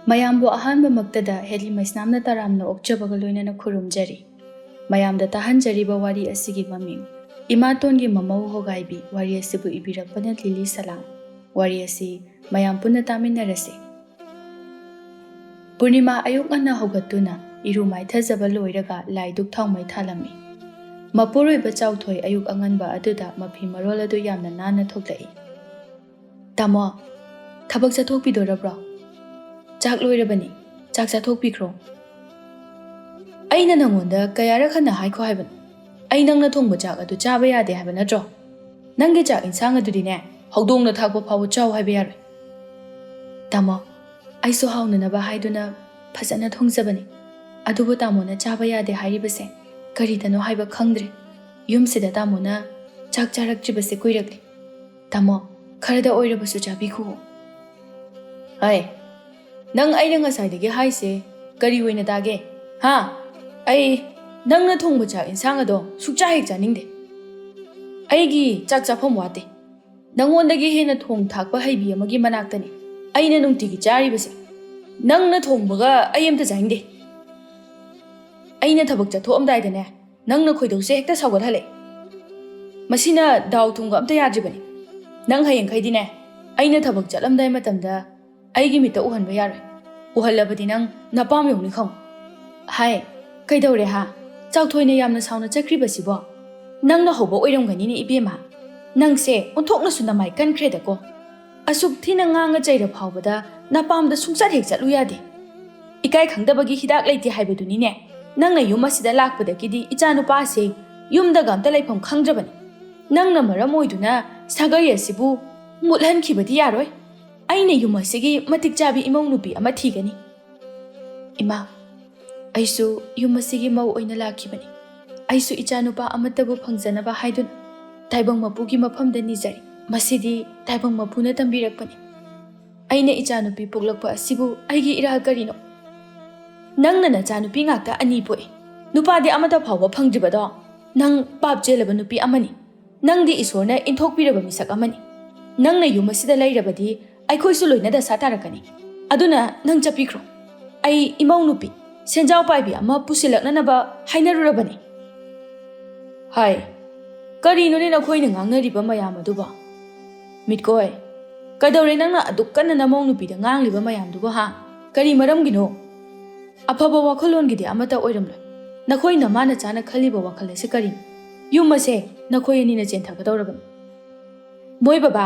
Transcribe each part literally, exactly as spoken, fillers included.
ꯃꯌꯥꯝꯕꯨ ꯑꯍꯥꯟꯕꯃꯛꯇꯗ ꯍꯦꯂꯤ ꯃꯩꯁꯅꯥꯝꯅ ꯇꯔꯥꯝꯅ ꯑꯣꯛꯆꯕꯒ ꯂꯣꯏꯅꯅ ꯈꯨꯔꯨꯝꯖꯔꯤ꯫ ꯃꯌꯥꯝꯗ ꯇꯥꯍꯟꯖꯔꯤꯕ ꯋꯥꯔꯤ ꯑꯁꯤꯒꯤ ꯃꯃꯤꯡ ꯏꯃꯥꯇꯣꯟꯒꯤ ꯃꯃꯧ ꯍꯣꯒꯥꯏꯕꯤ꯫ ꯋꯥꯔꯤ ꯑꯁꯤꯕꯨ ꯏꯕꯤꯔꯛꯄꯅ ꯂꯤꯂꯤ ꯁꯂꯥꯝ꯫ ꯋꯥꯔꯤ ꯑꯁꯤ ꯃꯌꯥꯝ ꯄꯨꯟꯅ ꯇꯥꯃꯤꯟꯅꯔꯁꯤ꯫ ꯄꯨꯔꯅꯤꯃꯥ ꯑꯌꯨꯛ ꯉꯟꯅ ꯍꯧꯒꯠꯇꯨꯅ ꯏꯔꯨ ꯃꯥꯏꯊꯖꯕ ꯂꯣꯏꯔꯒ ꯂꯥꯏ ꯙꯨꯛ ꯊꯥꯎꯃꯩ ꯊꯥꯜꯂꯝꯃꯤ꯫ ꯃꯄꯨꯔꯣꯏꯕ ꯆꯥꯎꯊꯣꯏ ꯑꯌꯨꯛ ꯑꯉꯟꯕ ꯑꯗꯨꯗ ꯃꯐꯤ ꯃꯔꯣꯜ ꯑꯗꯨ ꯌꯥꯝꯅ ꯅꯥꯟꯅ ꯊꯣꯛꯂꯛꯏ꯫ "ꯇꯥꯃꯣ, ꯊꯕꯛ ꯆꯠꯊꯣꯛꯄꯤꯗꯣꯔꯕ꯭ꯔꯣ? ꯆꯥꯛ ꯂꯣꯏꯔꯕꯅꯤ, ꯆꯥꯛ ꯆꯥꯊꯣꯛꯄꯤꯈ꯭ꯔꯣ꯫" "ꯑꯩꯅ ꯅꯪꯉꯣꯟꯗ ꯀꯌꯥꯔꯛ ꯍꯟꯅ ꯍꯥꯏꯈꯣ ꯍꯥꯏꯕꯅꯣ? ꯑꯩ ꯅꯪꯅ ꯊꯣꯡꯕ ꯆꯥꯛ ꯑꯗꯨ ꯆꯥꯕ ꯌꯥꯗꯦ ꯍꯥꯏꯕ ꯅꯠꯇ꯭ꯔꯣ? ꯅꯪꯒꯤ ꯆꯥꯛ ꯏꯟꯁꯥꯡ ꯑꯗꯨꯗꯤꯅꯦ, ꯍꯧꯗꯣꯡꯅ ꯊꯥꯛꯄ ꯐꯥꯎꯕ ꯆꯥꯎ ꯍꯥꯏꯕ ꯌꯥꯔꯣꯏ꯫" "ꯇꯥꯃꯣ, ꯑꯩꯁꯨ ꯍꯥꯎꯅꯅꯕ ꯍꯥꯏꯗꯨꯅ ꯐꯖꯅ ꯊꯣꯡꯖꯕꯅꯤ꯫ ꯑꯗꯨꯕꯨ ꯇꯥꯃꯣꯅ ꯆꯥꯕ ꯌꯥꯗꯦ ꯍꯥꯏꯔꯤꯕꯁꯦ ꯀꯔꯤꯗꯅꯣ ꯍꯥꯏꯕ ꯈꯪꯗ꯭ꯔꯦ꯫ ꯌꯨꯝꯁꯤꯗ ꯇꯥꯃꯣꯅ ꯆꯥꯛ ꯆꯥꯔꯛꯇ꯭ꯔꯤꯕꯁꯦ ꯀꯨꯏꯔꯛꯂꯦ꯫ ꯇꯥꯃꯣ, ꯈꯔꯗ ꯑꯣꯏꯔꯕꯁꯨ ꯆꯥꯕꯤꯈꯨꯑꯣ꯫" "ꯍꯥꯏ, ꯅꯪ ꯑꯩꯅ ꯉꯁꯥꯏꯗꯒꯤ ꯍꯥꯏꯁꯦ ꯀꯔꯤ ꯑꯣꯏꯅ ꯇꯥꯒꯦ? ꯍꯥ? ꯑꯩ ꯅꯪꯅ ꯊꯣꯡꯕ ꯆꯥꯛ ꯏꯟꯁꯥꯡ ꯑꯗꯣ ꯁꯨꯛꯆꯥ ꯍꯦꯛ ꯆꯥꯅꯤꯡꯗꯦ꯫ ꯑꯩꯒꯤ ꯆꯥꯛ ꯆꯥꯐꯝ ꯋꯥꯠꯇꯦ꯫ ꯅꯪꯉꯣꯟꯗꯒꯤ ꯍꯦꯟꯅ ꯊꯣꯡ ꯊꯥꯛꯄ ꯍꯩꯕꯤ ꯑꯃꯒꯤ ꯃꯅꯥꯛꯇꯅꯤ ꯑꯩꯅ ꯅꯨꯡꯇꯤꯒꯤ ꯆꯥꯔꯤꯕꯁꯦ꯫ ꯅꯪꯅ ꯊꯣꯡꯕꯒ ꯑꯩ ꯑꯝꯇ ꯆꯥꯅꯤꯡꯗꯦ꯫ ꯑꯩꯅ ꯊꯕꯛ ꯆꯠꯊꯣꯛꯑꯝꯗꯥꯏꯗꯅꯦ, ꯅꯪꯅ ꯈꯣꯏꯗꯧꯁꯦ ꯍꯦꯛꯇ ꯁꯥꯎꯒꯠꯍꯜꯂꯦ꯫ ꯃꯁꯤꯅ ꯗꯥꯎ ꯊꯨꯝꯒ ꯑꯝꯇ ꯌꯥꯗ꯭ꯔꯤꯕꯅꯤ꯫ ꯅꯪ ꯍꯌꯦꯡꯈꯩꯗꯤꯅꯦ, ꯑꯩꯅ ꯊꯕꯛ ꯆꯠꯂꯝꯗꯥꯏ ꯃꯇꯝꯗ ꯑꯩꯒꯤ ꯃꯤꯠꯇ ꯎꯍꯟꯕ ꯌꯥꯔꯣꯏ꯫ ꯎꯍꯜꯂꯕꯗꯤ ꯅꯪ ꯅꯄꯥꯝ ꯌꯧꯅꯤ ꯈꯪꯉꯨ꯫" "ꯍꯥꯏ, ꯀꯩꯗꯧꯔꯦ ꯍꯥ? ꯆꯥꯎꯊꯣꯏꯅ ꯌꯥꯝꯅ ꯁꯥꯎꯅ ꯆꯠꯈ꯭ꯔꯤꯕꯁꯤꯕꯣ? ꯅꯪꯅ ꯍꯧꯕ ꯑꯣꯏꯔꯝꯒꯅꯤꯅꯦ ꯏꯕꯦꯝꯃ꯫ ꯅꯪꯁꯦ ꯑꯣꯟꯊꯣꯛꯅꯁꯨ ꯅꯃꯥꯏ ꯀꯟꯈ꯭ꯔꯦꯗꯀꯣ꯫ ꯑꯁꯨꯛ ꯊꯤꯅ ꯉꯥꯡꯉ ꯆꯩꯔ ꯐꯥꯎꯕꯗ ꯅꯄꯥꯝꯗ ꯁꯨꯡꯆꯠ ꯍꯦꯛ ꯆꯠꯂꯨ ꯌꯥꯗꯦ꯫ ꯏꯀꯥꯏ ꯈꯪꯗꯕꯒꯤ ꯍꯤꯗꯥꯛ ꯂꯩꯇꯦ ꯍꯥꯏꯕꯗꯨꯅꯤꯅꯦ꯫ ꯅꯪꯅ ꯌꯨꯝ ꯑꯁꯤꯗ ꯂꯥꯛꯄꯗꯒꯤꯗꯤ ꯏꯆꯥꯅꯨꯄꯥꯁꯦ ꯌꯨꯝꯗꯒ ꯑꯝꯇ ꯂꯩꯐꯝ ꯈꯪꯗ꯭ꯔꯕꯅꯤ꯫ ꯅꯪꯅ ꯃꯔꯝ ꯑꯣꯏꯗꯨꯅ ꯁꯥꯒꯩ ꯑꯁꯤꯕꯨ ꯃꯨꯠꯍꯟꯈꯤꯕꯗꯤ ꯌꯥꯔꯣꯏ꯫ ꯑꯩꯅ ꯌꯨꯝ ꯑꯁꯤꯒꯤ ꯃꯇꯤꯛ ꯆꯥꯕꯤ ꯏꯃꯧ ꯅꯨꯄꯤ ꯑꯃ ꯊꯤꯒꯅꯤ꯫" "ꯏꯃꯥ, ꯑꯩꯁꯨ ꯌꯨꯝ ꯑꯁꯤꯒꯤ ꯃꯧ ꯑꯣꯏꯅ ꯂꯥꯛꯈꯤꯕꯅꯤ꯫ ꯑꯩꯁꯨ ꯏꯆꯥꯅꯨꯄꯥ ꯑꯃꯠꯇꯕꯨ ꯐꯪꯖꯅꯕ ꯍꯥꯏꯗꯨꯅ ꯇꯥꯏꯕꯪ ꯃꯄꯨꯒꯤ ꯃꯐꯝꯗ ꯅꯤꯖꯔꯤ꯫ ꯃꯁꯤꯗꯤ ꯇꯥꯏꯕꯪ ꯃꯄꯨꯅ ꯇꯝꯕꯤꯔꯛꯄꯅꯤ꯫ ꯑꯩꯅ ꯏꯆꯥꯅꯨꯄꯤ ꯄꯣꯛꯂꯛꯄ ꯑꯁꯤꯕꯨ ꯑꯩꯒꯤ ꯏꯔꯥꯜ ꯀꯔꯤꯅꯣ? ꯅꯪꯅ ꯅꯆꯥꯅꯨꯄꯤ ꯉꯥꯛꯇ ꯑꯅꯤ ꯄꯣꯛꯏ꯫ ꯅꯨꯄꯥꯗꯤ ꯑꯃꯠꯇ ꯐꯥꯎꯕ ꯐꯪꯗ꯭ꯔꯤꯕꯗꯣ ꯅꯪ ꯄꯥꯞ ꯆꯦꯜꯂꯕ ꯅꯨꯄꯤ ꯑꯃꯅꯤ꯫ ꯅꯪꯗꯤ ꯏꯁꯣꯔꯅ ꯏꯟꯊꯣꯛꯄꯤꯔꯕ ꯃꯤꯁꯛ ꯑꯃꯅꯤ꯫ ꯅꯪꯅ ꯌꯨꯝ ꯑꯁꯤꯗ ꯂꯩꯔꯕꯗꯤ ꯑꯩꯈꯣꯏꯁꯨ ꯂꯣꯏꯅ ꯗꯁꯥ ꯇꯥꯔꯛꯀꯅꯤ꯫ ꯑꯗꯨꯅ ꯅꯪ ꯆꯠꯄꯤꯈ꯭ꯔꯣ꯫ ꯑꯩ ꯏꯃꯧ ꯅꯨꯄꯤ ꯁꯦꯟꯖꯥꯎ ꯄꯥꯏꯕꯤ ꯑꯃ ꯄꯨꯁꯤꯜꯂꯛꯅꯅꯕ ꯍꯥꯏꯅꯔꯨꯔꯕꯅꯤ꯫ ꯍꯥꯏ, ꯀꯔꯤꯅꯣꯅꯦ ꯅꯈꯣꯏꯅ ꯉꯥꯡꯅꯔꯤꯕ ꯃꯌꯥꯝ ꯑꯗꯨꯕꯣ? ꯃꯤꯠꯀꯣꯏ, ꯀꯩꯗꯧꯔꯦ ꯅꯪꯅ ꯑꯗꯨꯛ ꯀꯟꯅ ꯅꯃꯧ ꯅꯨꯄꯤꯗ ꯉꯥꯡꯂꯤꯕ ꯃꯌꯥꯝꯗꯨꯕꯣ ꯍꯥ? ꯀꯔꯤ ꯃꯔꯝꯒꯤꯅꯣ? ꯑꯐꯕ ꯋꯥꯈꯜꯂꯣꯟꯒꯤꯗꯤ ꯑꯃꯠꯇ ꯑꯣꯏꯔꯝꯂꯣꯏ꯫ ꯅꯈꯣꯏ ꯅꯃꯥ ꯅꯆꯥꯅ ꯈꯜꯂꯤꯕ ꯋꯥꯈꯜ ꯑꯁꯤ ꯀꯔꯤꯅꯣ? ꯌꯨꯝ ꯑꯁꯦ ꯅꯈꯣꯏ ꯑꯅꯤꯅ ꯆꯦꯟꯊꯒꯗꯧꯔꯕꯅꯤ꯫ ꯃꯣꯏ ꯕꯕꯥ,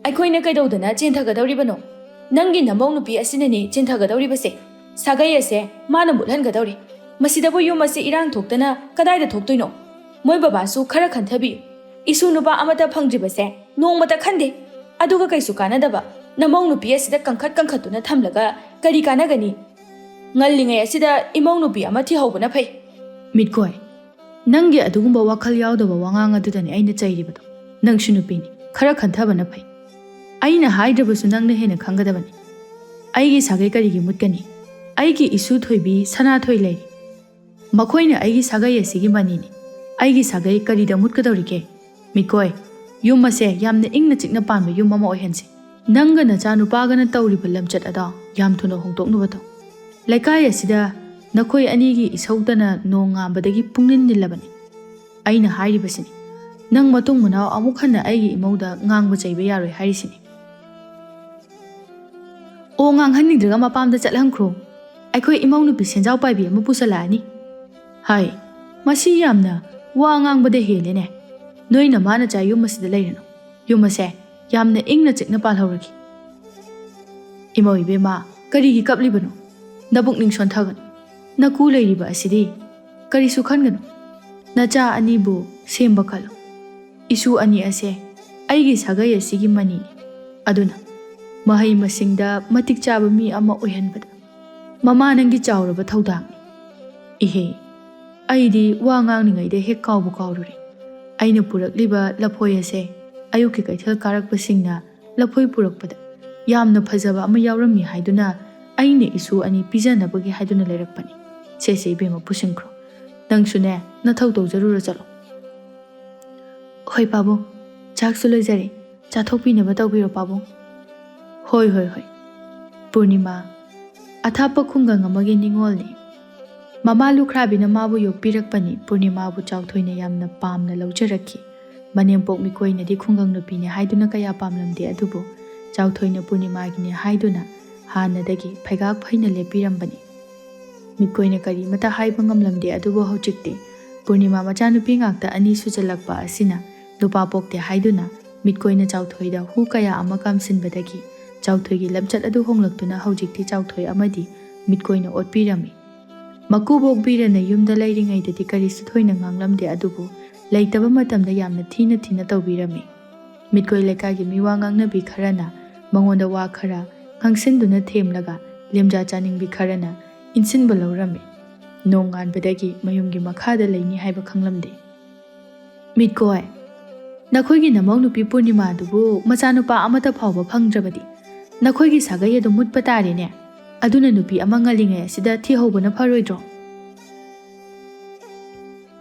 ꯑꯩꯈꯣꯏꯅ ꯀꯩꯗꯧꯗꯅ ꯆꯦꯟꯊꯒꯗꯧꯔꯤꯕꯅꯣ? ꯅꯪꯒꯤ ꯅꯃꯧ ꯅꯨꯄꯤ ꯑꯁꯤꯅꯅꯤ ꯆꯦꯟꯊꯒꯗꯧꯔꯤꯕꯁꯦ꯫ ꯁꯥꯒꯩ ꯑꯁꯦ ꯃꯥꯅ ꯃꯨꯠꯍꯟꯒꯗꯧꯔꯤ꯫ ꯃꯁꯤꯗꯕꯨ ꯌꯨꯝ ꯑꯁꯤ ꯏꯔꯥꯡ ꯊꯣꯛꯇꯅ ꯀꯗꯥꯏꯗ ꯊꯣꯛꯇꯣꯏꯅꯣ? ꯃꯣꯏ ꯕꯕꯥꯁꯨ ꯈꯔ ꯈꯟꯊꯕꯤꯌꯨ꯫ ꯏꯁꯨ ꯅꯨꯄꯥ ꯑꯃꯠꯇ ꯐꯪꯗ꯭ꯔꯤꯕꯁꯦ ꯅꯣꯡꯃꯇ ꯈꯟꯗꯦ꯫ ꯑꯗꯨꯒ ꯀꯩꯁꯨ ꯀꯥꯟꯅꯗꯕ ꯅꯃꯧ ꯅꯨꯄꯤ ꯑꯁꯤꯗ ꯀꯟꯈꯠ ꯀꯟꯈꯠꯇꯨꯅ ꯊꯝꯂꯒ ꯀꯔꯤ ꯀꯥꯟꯅꯒꯅꯤ? ꯉꯜꯂꯤꯉꯩ ꯑꯁꯤꯗ ꯏꯃꯧ ꯅꯨꯄꯤ ꯑꯃ ꯊꯤꯍꯧꯕꯅ ꯐꯩ꯫ ꯃꯤꯠꯀꯣꯏ, ꯅꯪꯒꯤ ꯑꯗꯨꯒꯨꯝꯕ ꯋꯥꯈꯜ ꯌꯥꯎꯗꯕ ꯋꯥꯉꯥꯡ ꯑꯗꯨꯗꯅꯤ ꯑꯩꯅ ꯆꯩꯔꯤꯕꯗꯣ꯫ ꯅꯪꯁꯨ ꯅꯨꯄꯤꯅꯤ, ꯈꯔ ꯈꯟꯊꯕꯅ ꯐꯩ꯫ ꯑꯩꯅ ꯍꯥꯏꯗ꯭ꯔꯕꯁꯨ ꯅꯪꯅ ꯍꯦꯟꯅ ꯈꯪꯒꯗꯕꯅꯤ꯫ ꯑꯩꯒꯤ ꯁꯥꯒꯩ ꯀꯔꯤꯒꯤ ꯃꯨꯠꯀꯅꯤ? ꯑꯩꯒꯤ ꯏꯁꯨ ꯊꯣꯏꯕꯤ ꯁꯅꯥꯊꯣꯏ ꯂꯩꯔꯤ꯫ ꯃꯈꯣꯏꯅ ꯑꯩꯒꯤ ꯁꯥꯒꯩ ꯑꯁꯤꯒꯤ ꯃꯅꯤꯅꯤ꯫ ꯑꯩꯒꯤ ꯁꯥꯒꯩ ꯀꯔꯤꯗ ꯃꯨꯠꯀꯗꯧꯔꯤꯒꯦ? ꯃꯤꯠꯀꯣꯏ, ꯌꯨꯝ ꯑꯁꯦ ꯌꯥꯝꯅ ꯏꯪꯅ ꯆꯤꯛꯅ ꯄꯥꯟꯕ ꯌꯨꯝ ꯑꯃ ꯑꯣꯏꯍꯟꯁꯤ꯫ ꯅꯪꯒ ꯅꯆꯥ ꯅꯨꯄꯥꯒꯅ ꯇꯧꯔꯤꯕ ꯂꯝꯆꯠ ꯑꯗꯣ ꯌꯥꯝ ꯊꯨꯅ ꯍꯣꯡꯗꯣꯛꯅꯕ ꯇꯧ꯫ ꯂꯩꯀꯥꯏ ꯑꯁꯤꯗ ꯅꯈꯣꯏ ꯑꯅꯤꯒꯤ ꯏꯁꯧꯗꯅ ꯅꯣꯡ ꯉꯥꯟꯕꯗꯒꯤ ꯄꯨꯡꯅꯤꯟ ꯅꯤꯜꯂꯕꯅꯤ꯫ ꯑꯩꯅ ꯍꯥꯏꯔꯤꯕꯁꯤꯅꯤ꯫ ꯅꯪ ꯃꯇꯨꯡ ꯃꯅꯥꯎ ꯑꯃꯨꯛ ꯍꯟꯅ ꯑꯩꯒꯤ ꯏꯃꯧꯗ ꯉꯥꯡꯕ ꯆꯩꯕ ꯌꯥꯔꯣꯏ ꯍꯥꯏꯔꯤꯁꯤꯅꯤ꯫ ꯑꯣ, ꯉꯥꯡꯍꯟꯅꯤꯡꯗ꯭ꯔꯒ ꯃꯄꯥꯝꯗ ꯆꯠꯍꯟꯈ꯭ꯔꯣ꯫ ꯑꯩꯈꯣꯏ ꯏꯃꯧ ꯅꯨꯄꯤ ꯁꯦꯟꯖꯥꯎ ꯄꯥꯏꯕꯤ ꯑꯃ ꯄꯨꯁꯜꯂꯛꯑꯅꯤ꯫ ꯍꯥꯏ, ꯃꯁꯤ ꯌꯥꯝꯅ ꯋꯥ ꯉꯥꯡꯕꯗ ꯍꯦꯜꯂꯦꯅꯦ꯫ ꯅꯣꯏ ꯅꯃꯥ ꯅꯆꯥ ꯌꯨꯝ ꯑꯁꯤꯗ ꯂꯩꯔꯅꯨ꯫ ꯌꯨꯝ ꯑꯁꯦ ꯌꯥꯝꯅ ꯏꯪꯅ ꯆꯤꯛꯅ ꯄꯥꯜꯍꯧꯔꯒꯦ꯫ ꯏꯃꯧ ꯏꯕꯦꯝꯃ, ꯀꯔꯤꯒꯤ ꯀꯞꯂꯤꯕꯅꯣ? ꯅꯕꯨꯛꯅꯤꯡ ꯁꯣꯟꯊꯒꯅꯨ꯫ ꯅꯀꯨ ꯂꯩꯔꯤꯕ ꯑꯁꯤꯗꯤ ꯀꯔꯤꯁꯨ ꯈꯟꯒꯅꯨ꯫ ꯅꯆꯥ ꯑꯅꯤꯕꯨ ꯁꯦꯝꯕ ꯀꯜꯂꯨ꯫ ꯏꯁꯨ ꯑꯅꯤ ꯑꯁꯦ ꯑꯩꯒꯤ ꯁꯥꯒꯩ ꯑꯁꯤꯒꯤ ꯃꯅꯤꯅꯤ꯫ ꯑꯗꯨꯅ ꯃꯍꯩ ꯃꯁꯤꯡꯗ ꯃꯇꯤꯛ ꯆꯥꯕ ꯃꯤ ꯑꯃ ꯑꯣꯏꯍꯟꯕꯗ ꯃꯃꯥ ꯅꯪꯒꯤ ꯆꯥꯎꯔꯕ ꯊꯧꯗꯥꯡꯅꯤ꯫ ꯏꯍꯦ, ꯑꯩꯗꯤ ꯋꯥ ꯉꯥꯡꯂꯤꯉꯩꯗ ꯍꯦꯛ ꯀꯥꯎꯕꯨ ꯀꯥꯎꯔꯨꯔꯦ꯫ ꯑꯩꯅ ꯄꯨꯔꯛꯂꯤꯕ ꯂꯐꯣꯏ ꯑꯁꯦ ꯑꯌꯨꯛꯀꯤ ꯀꯩꯊꯦꯜ ꯀꯥꯔꯛꯄꯁꯤꯡꯅ ꯂꯐꯣꯏ ꯄꯨꯔꯛꯄꯗ ꯌꯥꯝꯅ ꯐꯖꯕ ꯑꯃ ꯌꯥꯎꯔꯝꯃꯤ ꯍꯥꯏꯗꯨꯅ ꯑꯩꯅ ꯏꯁꯨ ꯑꯅꯤ ꯄꯤꯖꯅꯕꯒꯤ ꯍꯥꯏꯗꯨꯅ ꯂꯩꯔꯛꯄꯅꯤ꯫ ꯁꯦ ꯁꯦ ꯏꯕꯦꯝꯃ, ꯄꯨꯁꯤꯟꯈ꯭ꯔꯣ꯫ ꯅꯪꯁꯨꯅꯦ, ꯅꯊꯧ ꯇꯧꯖꯔꯨꯔꯣ ꯆꯠꯂꯣ꯫ ꯍꯣꯏ ꯄꯥꯕꯨꯡ, ꯆꯥꯛꯁꯨ ꯂꯣꯏꯖꯔꯦ, ꯆꯥꯊꯣꯛꯄꯤꯅꯕ ꯇꯧꯕꯤꯔꯣ ꯄꯥꯕꯨꯡ꯫ ꯍꯣꯏ ꯍꯣꯏ ꯍꯣꯏ꯫ ꯄꯨꯔꯅꯤꯃꯥ, ꯑꯊꯥꯞꯄ ꯈꯨꯡꯒꯪ ꯑꯃꯒꯤ ꯅꯤꯉꯣꯜꯅꯤ꯫ ꯃꯃꯥ ꯂꯨꯈ꯭ꯔꯥꯕꯤꯅ ꯃꯥꯕꯨ ꯌꯣꯛꯄꯤꯔꯛꯄꯅꯤ꯫ ꯄꯨꯔꯅꯤꯃꯥꯕꯨ ꯆꯥꯎꯊꯣꯏꯅ ꯌꯥꯝꯅ ꯄꯥꯝꯅ ꯂꯧꯖꯔꯛꯈꯤ꯫ ꯃꯅꯦꯝꯄꯣꯛ ꯃꯤꯀꯣꯏꯅꯗꯤ ꯈꯨꯡꯒꯪ ꯅꯨꯄꯤꯅꯤ ꯍꯥꯏꯗꯨꯅ ꯀꯌꯥ ꯄꯥꯝꯂꯝꯗꯦ, ꯑꯗꯨꯕꯨ ꯆꯥꯎꯊꯣꯏꯅ ꯄꯨꯔꯅꯤꯃꯥꯒꯤꯅꯤ ꯍꯥꯏꯗꯨꯅ ꯍꯥꯟꯅꯗꯒꯤ ꯐꯩꯒꯥꯛ ꯐꯩꯅ ꯂꯦꯞꯄꯤꯔꯝꯕꯅꯤ꯫ ꯃꯤꯀꯣꯏꯅ ꯀꯔꯤꯃꯇ ꯍꯥꯏꯕ ꯉꯝꯂꯝꯗꯦ, ꯑꯗꯨꯕꯨ ꯍꯧꯖꯤꯛꯇꯤ ꯄꯨꯔꯅꯤꯃꯥ ꯃꯆꯥꯅꯨꯄꯤ ꯉꯥꯛꯇ ꯑꯅꯤ ꯁꯨꯖꯜꯂꯛꯄ ꯑꯁꯤꯅ ꯅꯨꯄꯥ ꯄꯣꯛꯇꯦ ꯍꯥꯏꯗꯨꯅ ꯃꯤꯠꯀꯣꯏꯅ ꯆꯥꯎꯊꯣꯏꯗ ꯍꯨ ꯀꯌꯥ ꯑꯃ ꯀꯥꯝꯁꯤꯟꯕꯗꯒꯤ ꯆꯥꯎꯊꯣꯏꯒꯤ ꯂꯝꯆꯠ ꯑꯗꯨ ꯍꯣꯡꯂꯛꯇꯨꯅ ꯍꯧꯖꯤꯛꯇꯤ ꯆꯥꯎꯊꯣꯏ ꯑꯃꯗꯤ ꯃꯤꯠꯀꯣꯏꯅ ꯑꯣꯠꯄꯤꯔꯝꯃꯤ꯫ ꯃꯀꯨꯕꯣꯛ ꯕꯤꯔꯅ ꯌꯨꯝꯗ ꯂꯩꯔꯤꯉꯩꯗꯗꯤ ꯀꯔꯤꯁꯨ ꯊꯣꯏꯅ ꯉꯥꯡꯂꯝꯗꯦ, ꯑꯗꯨꯕꯨ ꯂꯩꯇꯕ ꯃꯇꯝꯗ ꯌꯥꯝꯅ ꯊꯤꯅ ꯊꯤꯅ ꯇꯧꯕꯤꯔꯝꯃꯤ꯫ ꯃꯤꯠꯀꯣꯏ ꯂꯩꯀꯥꯏꯒꯤ ꯃꯤꯋꯥ ꯉꯥꯡꯅꯕꯤ ꯈꯔꯅ ꯃꯉꯣꯟꯗ ꯋꯥ ꯈꯔ ꯉꯥꯡꯁꯤꯟꯗꯨꯅ ꯊꯦꯝꯂꯒ ꯂꯦꯝꯖꯥ ꯆꯥꯅꯤꯡꯕꯤ ꯈꯔꯅ ꯏꯟꯁꯤꯟꯕ ꯂꯧꯔꯝꯃꯤ꯫ ꯅꯣꯡ ꯉꯥꯟꯕꯗꯒꯤ ꯃꯌꯨꯝꯒꯤ ꯃꯈꯥꯗ ꯂꯩꯅꯤ ꯍꯥꯏꯕ ꯈꯪꯂꯝꯗꯦ꯫ ꯃꯤꯠꯀꯣꯏ, ꯅꯈꯣꯏꯒꯤ ꯅꯃꯧ ꯅꯨꯄꯤ ꯄꯨꯔꯅꯤꯃꯥꯗꯨꯕꯨ ꯃꯆꯥꯅꯨꯄꯥ ꯑꯃꯠꯇ ꯐꯥꯎꯕ ꯐꯪꯗ꯭ꯔꯕꯗꯤ ꯅꯈꯣꯏꯒꯤ ꯁꯥꯒꯩ ꯑꯗꯨ ꯃꯨꯠꯄ ꯇꯥꯔꯦꯅꯦ꯫ ꯑꯗꯨꯅ ꯅꯨꯄꯤ ꯑꯃ ꯉꯜꯂꯤꯉꯩ ꯑꯁꯤꯗ ꯊꯤꯍꯧꯕꯅ ꯐꯔꯣꯏꯗ꯭ꯔꯣ?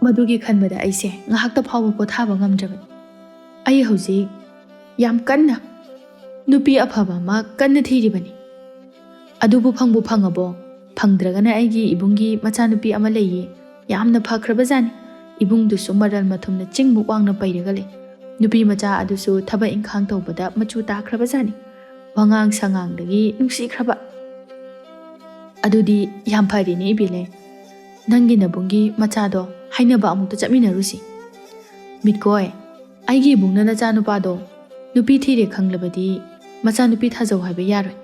ꯃꯗꯨꯒꯤ ꯈꯟꯕꯗ ꯑꯩꯁꯦ ꯉꯥꯏꯍꯥꯛꯇ ꯐꯥꯎꯕ ꯄꯣꯊꯥꯕ ꯉꯝꯗ꯭ꯔꯕꯅꯤ꯫ ꯑꯩ ꯍꯧꯖꯤꯛ ꯌꯥꯝ ꯀꯟꯅ ꯅꯨꯄꯤ ꯑꯐꯕ ꯑꯃ ꯀꯟꯅ ꯊꯤꯔꯤꯕꯅꯤ꯫ ꯑꯗꯨꯕꯨ ꯐꯪꯕꯨ ꯐꯪꯉꯕꯣ? ꯐꯪꯗ꯭ꯔꯒꯅ ꯑꯩꯒꯤ ꯏꯕꯨꯡꯒꯤ ꯃꯆꯥꯅꯨꯄꯤ ꯑꯃ ꯂꯩꯌꯦ꯫ ꯌꯥꯝꯅ ꯐꯈ꯭ꯔꯕꯖꯥꯠꯅꯤ꯫ ꯏꯕꯨꯡꯗꯨꯁꯨ ꯃꯔꯜ ꯃꯊꯨꯝꯅ ꯆꯤꯡꯃꯨꯛ ꯋꯥꯡꯅ ꯄꯩꯔꯒ ꯂꯩ꯫ ꯅꯨꯄꯤ ꯃꯆꯥ ꯑꯗꯨꯁꯨ ꯊꯕꯛ ꯏꯪꯈꯥꯡ ꯇꯧꯕꯗ ꯃꯆꯨ ꯇꯥꯈ꯭ꯔꯕꯖꯥꯠꯅꯤ꯫ ꯋꯥꯉꯥꯡ ꯁꯉꯥꯡꯗꯒꯤ ꯅꯨꯡꯁꯤꯈ꯭ꯔꯕ꯫ ꯑꯗꯨꯗꯤ ꯌꯥꯝ ꯐꯔꯦꯅꯦ ꯏꯕꯦꯂꯦ꯫ ꯅꯪꯒꯤ ꯅꯕꯨꯡꯒꯤ ꯃꯆꯥꯗꯣ ꯍꯥꯏꯅꯕ ꯑꯃꯨꯛꯇ ꯆꯠꯃꯤꯟꯅꯔꯨꯁꯤ꯫ ꯃꯤꯠꯀꯣꯏ, ꯑꯩꯒꯤ ꯏꯕꯨꯡꯅ ꯅꯆꯥꯅꯨꯄꯥꯗꯣ ꯅꯨꯄꯤ ꯊꯤꯔꯦ ꯈꯪꯂꯕꯗꯤ ꯃꯆꯥꯅꯨꯄꯤ ꯊꯥꯖꯧ ꯍꯥꯏꯕ ꯌꯥꯔꯣꯏ꯫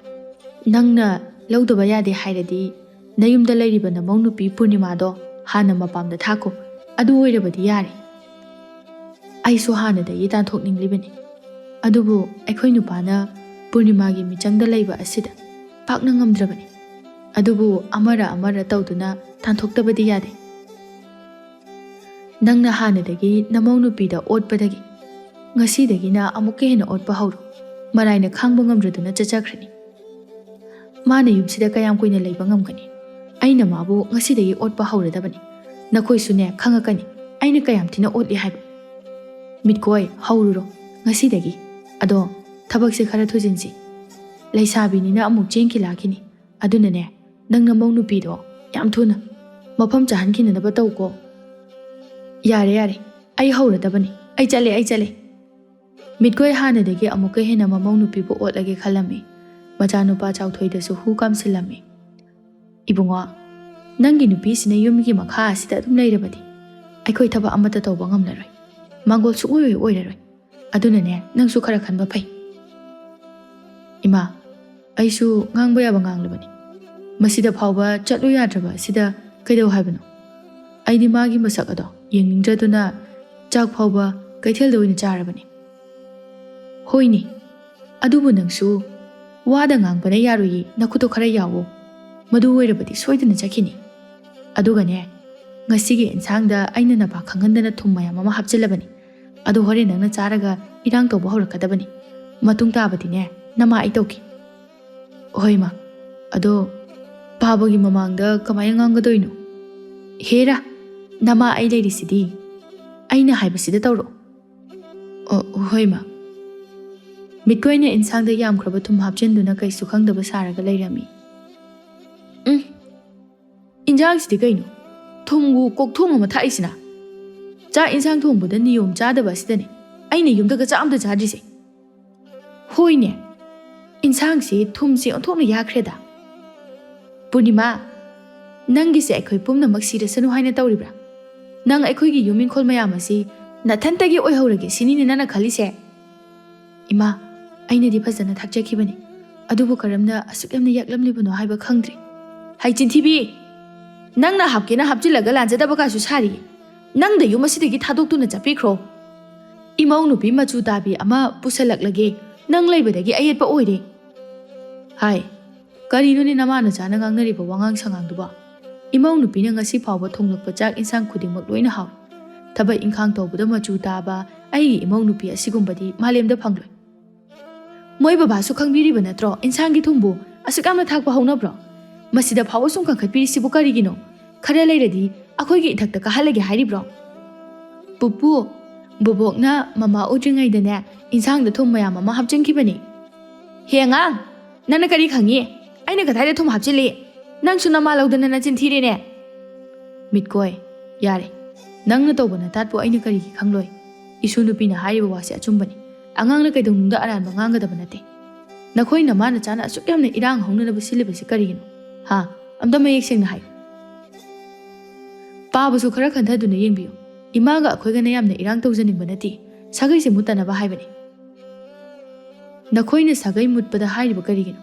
ꯅꯪꯅ ꯂꯧꯗꯕ ꯌꯥꯗꯦ ꯍꯥꯏꯔꯗꯤ ꯅꯌꯨꯝꯗ ꯂꯩꯔꯤꯕ ꯅꯃꯧ ꯅꯨꯄꯤ ꯄꯨꯔꯅꯤꯃꯥꯗꯣ ꯍꯥꯟꯅ ꯃꯄꯥꯝꯗ ꯊꯥꯈꯣ꯫ ꯑꯗꯨ ꯑꯣꯏꯔꯕꯗꯤ ꯌꯥꯔꯦ꯫ ꯑꯩꯁꯨ ꯍꯥꯟꯅꯗꯒꯤ ꯇꯥꯟꯊꯣꯛꯅꯤꯡꯂꯤꯕꯅꯤ꯫ ꯑꯗꯨꯕꯨ ꯑꯩꯈꯣꯏ ꯅꯨꯄꯥꯅ ꯄꯨꯔꯅꯤꯃꯥꯒꯤ ꯃꯤꯆꯪꯗ ꯂꯩꯕ ꯑꯁꯤꯗ ꯄꯥꯛꯅ ꯉꯝꯗ꯭ꯔꯕꯅꯤ꯫ ꯑꯗꯨꯕꯨ ꯑꯃꯔ ꯑꯃꯔ ꯇꯧꯗꯨꯅ ꯇꯥꯟꯊꯣꯛꯇꯕꯗꯤ ꯌꯥꯗꯦ꯫ ꯅꯪꯅ ꯍꯥꯟꯅꯗꯒꯤ ꯅꯃꯧ ꯅꯨꯄꯤꯗ ꯑꯣꯠꯄꯗꯒꯤ ꯉꯁꯤꯗꯒꯤꯅ ꯑꯃꯨꯛꯀ ꯍꯦꯟꯅ ꯑꯣꯠꯄ ꯍꯧꯔꯣ꯫ ꯃꯔꯥꯏꯅ ꯈꯥꯡꯕ ꯉꯝꯗ꯭ꯔꯗꯨꯅ ꯆꯠꯆꯈ꯭ꯔꯅꯤ꯫ ꯃꯥꯅ ꯌꯨꯝꯁꯤꯗ ꯀꯌꯥꯝ ꯀꯨꯏꯅ ꯂꯩꯕ ꯉꯝꯒꯅꯤ? ꯑꯩꯅ ꯃꯥꯕꯨ ꯉꯁꯤꯗꯒꯤ ꯑꯣꯠꯄ ꯍꯧꯔꯗꯕꯅꯤ꯫ ꯅꯈꯣꯏꯁꯨꯅꯦ ꯈꯪꯉꯛꯀꯅꯤ ꯑꯩꯅ ꯀꯌꯥꯝ ꯊꯤꯅ ꯑꯣꯠꯂꯤ ꯍꯥꯏꯕ꯫ ꯃꯤꯠꯀꯣꯏ, ꯍꯧꯔꯨꯔꯣ ꯉꯁꯤꯗꯒꯤ꯫ ꯑꯗꯣ ꯊꯕꯛꯁꯦ ꯈꯔ ꯊꯨꯖꯤꯟꯁꯤ꯫ ꯂꯩꯁꯥꯕꯤꯅꯤꯅ ꯑꯃꯨꯛ ꯆꯦꯟꯈꯤ ꯂꯥꯛꯈꯤꯅꯤ꯫ ꯑꯗꯨꯅꯅꯦ, ꯅꯪ ꯅꯃꯧ ꯅꯨꯄꯤꯗꯣ ꯌꯥꯝ ꯊꯨꯅ ꯃꯐꯝ ꯆꯥꯍꯟꯈꯤꯅꯅꯕ ꯇꯧꯀꯣ꯫ ꯌꯥꯔꯦ, ꯌꯥꯔꯦ, ꯑꯩ ꯍꯧꯔꯗꯕꯅꯤ꯫ ꯑꯩ ꯆꯠꯂꯦ, ꯑꯩ ꯆꯠꯂꯦ꯫ ꯃꯤꯠꯀꯣꯏ ꯍꯥꯟꯅꯗꯒꯤ ꯑꯃꯨꯛꯀ ꯍꯦꯟꯅ ꯃꯃꯧ ꯅꯨꯄꯤꯕꯨ ꯑꯣꯠꯂꯒꯦ ꯈꯜꯂꯝꯃꯤ꯫ ꯃꯆꯥꯅꯨꯄꯥ ꯆꯥꯎꯊꯣꯏꯗꯁꯨ ꯍꯨ ꯀꯥꯝꯁꯤꯜꯂꯝꯃꯤ꯫ "ꯏꯕꯨꯡꯉꯣ, ꯅꯪꯒꯤ ꯅꯨꯄꯤꯁꯤꯅ ꯌꯨꯝꯒꯤ ꯃꯈꯥ ꯑꯁꯤꯗ ꯑꯗꯨꯝ ꯂꯩꯔꯕꯗꯤ ꯑꯩꯈꯣꯏ ꯊꯕꯛ ꯑꯃꯠꯇ ꯇꯧꯕ ꯉꯝꯂꯔꯣꯏ, ꯃꯥꯡꯒꯣꯜ ꯁꯨꯡꯑꯣꯏ ꯑꯣꯏꯔꯔꯣꯏ꯫ ꯑꯗꯨꯅꯅꯦ, ꯅꯪꯁꯨ ꯈꯔ ꯈꯟꯕ ꯐꯩ꯫" "ꯏꯃꯥ, ꯑꯩꯁꯨ ꯉꯥꯡꯕ ꯌꯥꯕ ꯉꯥꯡꯂꯕꯅꯤ꯫ ꯃꯁꯤꯗ ꯐꯥꯎꯕ ꯆꯠꯂꯨ ꯌꯥꯗ꯭ꯔꯕ ꯑꯁꯤꯗ ꯀꯩꯗꯧ ꯍꯥꯏꯕꯅꯣ? ꯑꯩꯗꯤ ꯃꯥꯒꯤ ꯃꯁꯛ ꯑꯗꯣ ꯌꯦꯡꯅꯤꯡꯗ꯭ꯔꯗꯨꯅ ꯆꯥꯛ ꯐꯥꯎꯕ ꯀꯩꯊꯦꯜꯗ ꯑꯣꯏꯅ ꯆꯥꯔꯕꯅꯤ꯫" "ꯍꯣꯏꯅꯦ, ꯑꯗꯨꯕꯨ ꯅꯪꯁꯨ ꯋꯥꯗ ꯉꯥꯡꯕꯅ ꯌꯥꯔꯣꯏꯌꯦ, ꯅꯈꯨꯠꯇꯣ ꯈꯔ ꯌꯥꯎꯋꯣ꯫ ꯃꯗꯨ ꯑꯣꯏꯔꯕꯗꯤ ꯁꯣꯏꯗꯅ ꯆꯠꯈꯤꯅꯤ꯫ ꯑꯗꯨꯒꯅꯦ, ꯉꯁꯤꯒꯤ ꯏꯟꯁꯥꯡꯗ ꯑꯩꯅ ꯅꯄꯥ ꯈꯪꯍꯟꯗꯅ ꯊꯨꯝ ꯃꯌꯥꯝ ꯑꯃ ꯍꯥꯞꯆꯤꯜꯂꯕꯅꯤ꯫ ꯑꯗꯨ ꯍꯣꯔꯦꯟ ꯅꯪꯅ ꯆꯥꯔꯒ ꯏꯔꯥꯡ ꯇꯧꯕ ꯍꯧꯔꯛꯀꯗꯕꯅꯤ꯫ ꯃꯇꯨꯡ ꯇꯥꯕꯗꯤꯅꯦ, ꯅꯃꯥ ꯑꯩ ꯇꯧꯈꯤ꯫" "ꯍꯣꯏ ꯃꯥ, ꯑꯗꯣ ꯄꯥꯕꯒꯤ ꯃꯃꯥꯡꯗ ꯀꯃꯥꯏꯅ ꯉꯥꯡꯒꯗꯣꯏꯅꯣ?" "ꯍꯦꯔꯥ, ꯅꯃꯥ ꯑꯩ ꯂꯩꯔꯤꯁꯤꯗꯤ, ꯑꯩꯅ ꯍꯥꯏꯕꯁꯤꯗ ꯇꯧꯔꯣ꯫" "ꯑꯣ, ꯍꯣꯏ ꯃꯥ꯫" ꯃꯤꯠꯀꯣꯏꯅ ꯏꯟꯁꯥꯡꯗ ꯌꯥꯝꯈ꯭ꯔꯕ ꯊꯨꯝ ꯍꯥꯞꯆꯤꯟꯗꯨꯅ ꯀꯩꯁꯨ ꯈꯪꯗꯕ ꯁꯥꯔꯒ ꯂꯩꯔꯝꯃꯤ꯫ "ꯎꯝ, ꯏꯟꯖꯥꯡꯁꯤꯗꯤ ꯀꯩꯅꯣ? ꯊꯨꯝꯕꯨ ꯀꯣꯛꯊꯣꯡ ꯑꯃ ꯊꯥꯛꯏꯁꯤꯅ? ꯆꯥꯛ ꯏꯟꯁꯥꯡ ꯊꯣꯡꯕꯗ ꯅꯤꯌꯣꯝ ꯆꯥꯗꯕ ꯑꯁꯤꯗꯅꯦ ꯑꯩꯅ ꯌꯨꯝꯗꯒ ꯆꯥꯛ ꯑꯝꯇ ꯆꯥꯗ꯭ꯔꯤꯁꯦ꯫ ꯍꯣꯏꯅꯦ, ꯏꯟꯁꯥꯡꯁꯤ ꯊꯨꯝꯁꯤ ꯑꯣꯟꯊꯣꯛꯅ ꯌꯥꯛꯈ꯭ꯔꯦꯗ꯫ ꯄꯨꯔꯅꯤꯃꯥ, ꯅꯪꯒꯤꯁꯦ ꯑꯩꯈꯣꯏ ꯄꯨꯝꯅꯃꯛ ꯁꯤꯔꯁꯅꯨ ꯍꯥꯏꯅ ꯇꯧꯔꯤꯕ꯭ꯔꯥ? ꯅꯪ ꯑꯩꯈꯣꯏꯒꯤ ꯌꯨꯝ ꯏꯪꯈꯣꯜ ꯃꯌꯥꯝ ꯑꯁꯤ ꯅꯊꯟꯇꯒꯤ ꯑꯣꯏꯍꯧꯔꯒꯦ ꯁꯤꯅꯤꯅꯦ ꯅꯪꯅ ꯈꯜꯂꯤꯁꯦ?" "ꯏꯃꯥ, ꯑꯩꯅꯗꯤ ꯐꯖꯅ ꯊꯥꯛꯆꯈꯤꯕꯅꯤ, ꯑꯗꯨꯕꯨ ꯀꯔꯝꯅ ꯑꯁꯨꯛ ꯌꯥꯝꯅ ꯌꯥꯛꯂꯝꯂꯤꯕꯅꯣ ꯍꯥꯏꯕ ꯈꯪꯗ꯭ꯔꯦ꯫" "ꯍꯩ ꯆꯤꯟꯊꯤꯕꯤ! ꯅꯪꯅ ꯍꯥꯞꯀꯦꯅ ꯍꯥꯞꯆꯤꯜꯂꯒ ꯂꯥꯟꯖꯗꯕ ꯀꯥꯏꯁꯨ ꯁꯥꯔꯤ꯫ ꯅꯪꯗ ꯌꯨꯝ ꯑꯁꯤꯗꯒꯤ ꯊꯥꯗꯣꯛꯇꯨꯅ ꯆꯠꯄꯤꯈ꯭ꯔꯣ꯫ ꯏꯃꯧ ꯅꯨꯄꯤ ꯃꯆꯨ ꯇꯥꯕꯤ ꯑꯃ ꯄꯨꯁꯜꯂꯛꯂꯒꯦ, ꯅꯪ ꯂꯩꯕꯗꯒꯤ ꯑꯌꯦꯠꯄ ꯑꯣꯏꯔꯦ꯫" "ꯍꯥꯏ, ꯀꯔꯤꯅꯣꯅꯦ ꯅꯃꯥ ꯅꯆꯥꯅ ꯉꯥꯡꯅꯔꯤꯕ ꯋꯥꯉꯥꯡ ꯁꯉꯥꯡꯗꯨꯕꯣ? ꯏꯃꯧ ꯅꯨꯄꯤꯅ ꯉꯁꯤ ꯐꯥꯎꯕ ꯊꯣꯡꯂꯛꯄ ꯆꯥꯛ ꯏꯟꯁꯥꯡ ꯈꯨꯗꯤꯡꯃꯛ ꯂꯣꯏꯅ ꯍꯥꯎꯏ꯫ ꯊꯕꯛ ꯏꯟꯈꯥꯡ ꯇꯧꯕꯗ ꯃꯆꯨ ꯇꯥꯕ ꯑꯩꯒꯤ ꯏꯃꯧ ꯅꯨꯄꯤ ꯑꯁꯤꯒꯨꯝꯕꯗꯤ ꯃꯥꯂꯦꯝꯗ ꯐꯪꯂꯣꯏ꯫" "ꯃꯣꯏ ꯕꯕꯥꯁꯨ ꯈꯪꯕꯤꯔꯤꯕ ꯅꯠꯇ꯭ꯔꯣ ꯏꯟꯁꯥꯡꯒꯤ ꯊꯨꯝꯕꯨ ꯑꯁꯨꯛ ꯌꯥꯝꯅ ꯊꯥꯛꯄ ꯍꯧꯅꯕ꯭ꯔꯣ? ꯃꯁꯤꯗ ꯐꯥꯎꯕ ꯁꯨꯝ ꯀꯟꯈꯠꯄꯤꯔꯤꯁꯤꯕꯨ ꯀꯔꯤꯒꯤꯅꯣ? ꯈꯔ ꯂꯩꯔꯗꯤ ꯑꯩꯈꯣꯏꯒꯤ ꯏꯊꯛꯇ ꯀꯥꯍꯜꯂꯒꯦ ꯍꯥꯏꯔꯤꯕ꯭ꯔꯣ?" "ꯄꯨꯄꯨ, ꯕꯣꯕꯣꯛꯅ ꯃꯃꯥ ꯎꯗ꯭ꯔꯤꯉꯩꯗꯅꯦ ꯏꯟꯁꯥꯡꯗ ꯊꯨꯝ ꯃꯌꯥꯝ ꯑꯃ ꯍꯥꯞꯆꯤꯟꯈꯤꯕꯅꯤ꯫" "ꯍꯦ ꯑꯉꯥꯡ, "ꯅꯪꯅ ꯀꯔꯤ ꯈꯪꯉꯤ? ꯑꯩꯅ ꯀꯗꯥꯏꯗ ꯊꯨꯝ ꯍꯥꯞꯆꯤꯜꯂꯤ? ꯅꯪꯁꯨ ꯅꯃꯥ ꯂꯧꯗꯅ ꯅꯆꯤꯟ ꯊꯤꯔꯦꯅꯦ!" ꯃꯤꯠꯀꯣꯏ, "ꯌꯥꯔꯦ, ꯅꯪꯅ ꯇꯧꯕ ꯅꯇꯥꯠꯄꯨ ꯑꯩꯅ ꯀꯔꯤꯒꯤ ꯈꯪꯂꯣꯏ? ꯏꯁꯨ ꯅꯨꯄꯤꯅ ꯍꯥꯏꯔꯤꯕ ꯋꯥꯁꯦ ꯑꯆꯨꯝꯕꯅꯤ꯫ ꯑꯉꯥꯡꯅ ꯀꯩꯗꯧꯅꯨꯡꯗ ꯑꯔꯥꯟꯕ ꯉꯥꯡꯒꯗꯕ ꯅꯠꯇꯦ꯫ ꯅꯈꯣꯏ ꯅꯃꯥ ꯅꯆꯥꯅ ꯑꯁꯨꯛ ꯌꯥꯝꯅ ꯏꯔꯥꯡ ꯍꯧꯅꯅꯕ ꯁꯤꯜꯂꯤꯕꯁꯤ ꯀꯔꯤꯒꯤꯅꯣ? ꯍꯥ? ꯑꯝꯇ ꯃꯌꯦꯛ ꯁꯦꯡꯅ ꯍꯥꯏꯌꯨ꯫" ꯄꯥꯕꯁꯨ ꯈꯔ ꯈꯟꯊꯗꯨꯅ ꯌꯦꯡꯕꯤꯌꯨ꯫ ꯏꯃꯥꯒ ꯑꯩꯈꯣꯏꯒꯅ ꯌꯥꯝꯅ ꯏꯔꯥꯡ ꯇꯧꯖꯅꯤꯡꯕ ꯅꯠꯇꯦ꯫ ꯁꯥꯒꯩꯁꯦ ꯃꯨꯠꯇꯅꯕ ꯍꯥꯏꯕꯅꯤ꯫ ꯅꯈꯣꯏꯅ ꯁꯥꯒꯩ ꯃꯨꯠꯄꯗ ꯍꯥꯏꯔꯤꯕ ꯀꯔꯤꯒꯤꯅꯣ?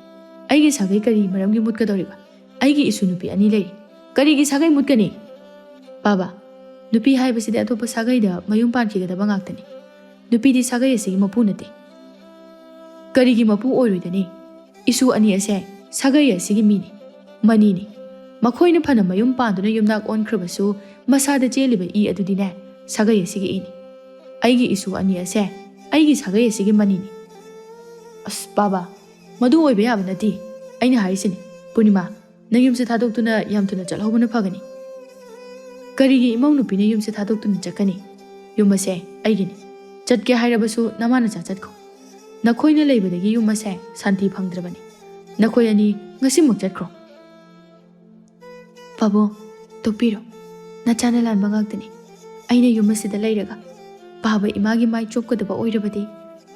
ꯑꯩꯒꯤ ꯁꯥꯒꯩ ꯀꯔꯤ ꯃꯔꯝꯒꯤ ꯃꯨꯠꯀꯗꯧꯔꯤꯕ? ꯑꯩꯒꯤ ꯏꯁꯨ ꯅꯨꯄꯤ ꯑꯅꯤ ꯂꯩꯔꯤ꯫ ꯀꯔꯤꯒꯤ ꯁꯥꯒꯩ ꯃꯨꯠꯀꯅꯤ? ꯄꯥꯕ, ꯅꯨꯄꯤ ꯍꯥꯏꯕꯁꯤꯗꯤ ꯑꯇꯣꯞꯄ ꯁꯥꯒꯩꯗ ꯃꯌꯨꯝ ꯄꯥꯟꯈꯤꯒꯗꯕ ꯉꯥꯛꯇꯅꯤ꯫ ꯅꯨꯄꯤꯗꯤ ꯁꯥꯒꯩ ꯑꯁꯤꯒꯤ ꯃꯄꯨ ꯅꯠꯇꯦ꯫ ꯀꯔꯤꯒꯤ ꯃꯄꯨ ꯑꯣꯏꯔꯣꯏꯗꯅꯤ? ꯏꯁꯨ ꯑꯅꯤ ꯑꯁꯦ ꯁꯥꯒꯩ ꯑꯁꯤꯒꯤ ꯃꯤꯅꯤ, ꯃꯅꯤꯅꯤ꯫ ꯃꯈꯣꯏꯅ ꯐꯅ ꯃꯌꯨꯝ ꯄꯥꯟꯗꯨꯅ ꯌꯨꯝꯅꯥꯛ ꯑꯣꯟꯈ꯭ꯔꯕꯁꯨ, ꯃꯁꯥꯗ ꯆꯦꯜꯂꯤꯕ ꯏ ꯑꯗꯨꯗꯤꯅꯦ, ꯁꯥꯒꯩ ꯑꯁꯤꯒꯤ ꯏꯅꯤ꯫ ꯑꯩꯒꯤ ꯏꯁꯨ ꯑꯅꯤ ꯑꯁꯦ ꯑꯩꯒꯤ ꯁꯥꯒꯩ ꯑꯁꯤꯒꯤ ꯃꯅꯤꯅꯤ꯫ ꯑꯁ, ꯄꯥꯕ, ꯃꯗꯨ ꯑꯣꯏꯕ ꯌꯥꯕ ꯅꯠꯇꯦ꯫ ꯑꯩꯅ ꯍꯥꯏꯔꯤꯁꯤꯅꯤ, ꯄꯨꯔꯅꯤꯃꯥ, ꯅꯪ ꯌꯨꯝꯁꯦ ꯊꯥꯗꯣꯛꯇꯨꯅ ꯌꯥꯝ ꯊꯨꯅ ꯆꯠꯍꯧꯕꯅ ꯐꯒꯅꯤ꯫ ꯀꯔꯤꯒꯤ ꯏꯃꯧ ꯅꯨꯄꯤꯅ ꯌꯨꯝꯁꯦ ꯊꯥꯗꯣꯛꯇꯨꯅ ꯆꯠꯀꯅꯤ? ꯌꯨꯝ ꯑꯁꯦ ꯑꯩꯒꯤꯅꯤ꯫ ꯆꯠꯀꯦ ꯍꯥꯏꯔꯕꯁꯨ ꯅꯃꯥ ꯅꯆꯥ ꯆꯠꯈꯣ꯫ ꯅꯈꯣꯏꯅ ꯂꯩꯕꯗꯒꯤ ꯌꯨꯝ ꯑꯁꯦ ꯁꯥꯟꯇꯤ ꯐꯪꯗ꯭ꯔꯕꯅꯤ꯫ ꯅꯈꯣꯏ ꯑꯅꯤ ꯉꯁꯤꯃꯛ ꯆꯠꯈ꯭ꯔꯣ꯫ ꯄꯥꯕꯨꯡ, ꯇꯣꯛꯄꯤꯔꯣ꯫ ꯅꯆꯥꯅ ꯂꯥꯟꯕ ꯉꯥꯛꯇꯅꯤ꯫ ꯑꯩꯅ ꯌꯨꯝ ꯑꯁꯤꯗ ꯂꯩꯔꯒ ꯄꯥꯕ ꯏꯃꯥꯒꯤ ꯃꯥꯏ ꯆꯣꯞꯀꯗꯕ ꯑꯣꯏꯔꯕꯗꯤ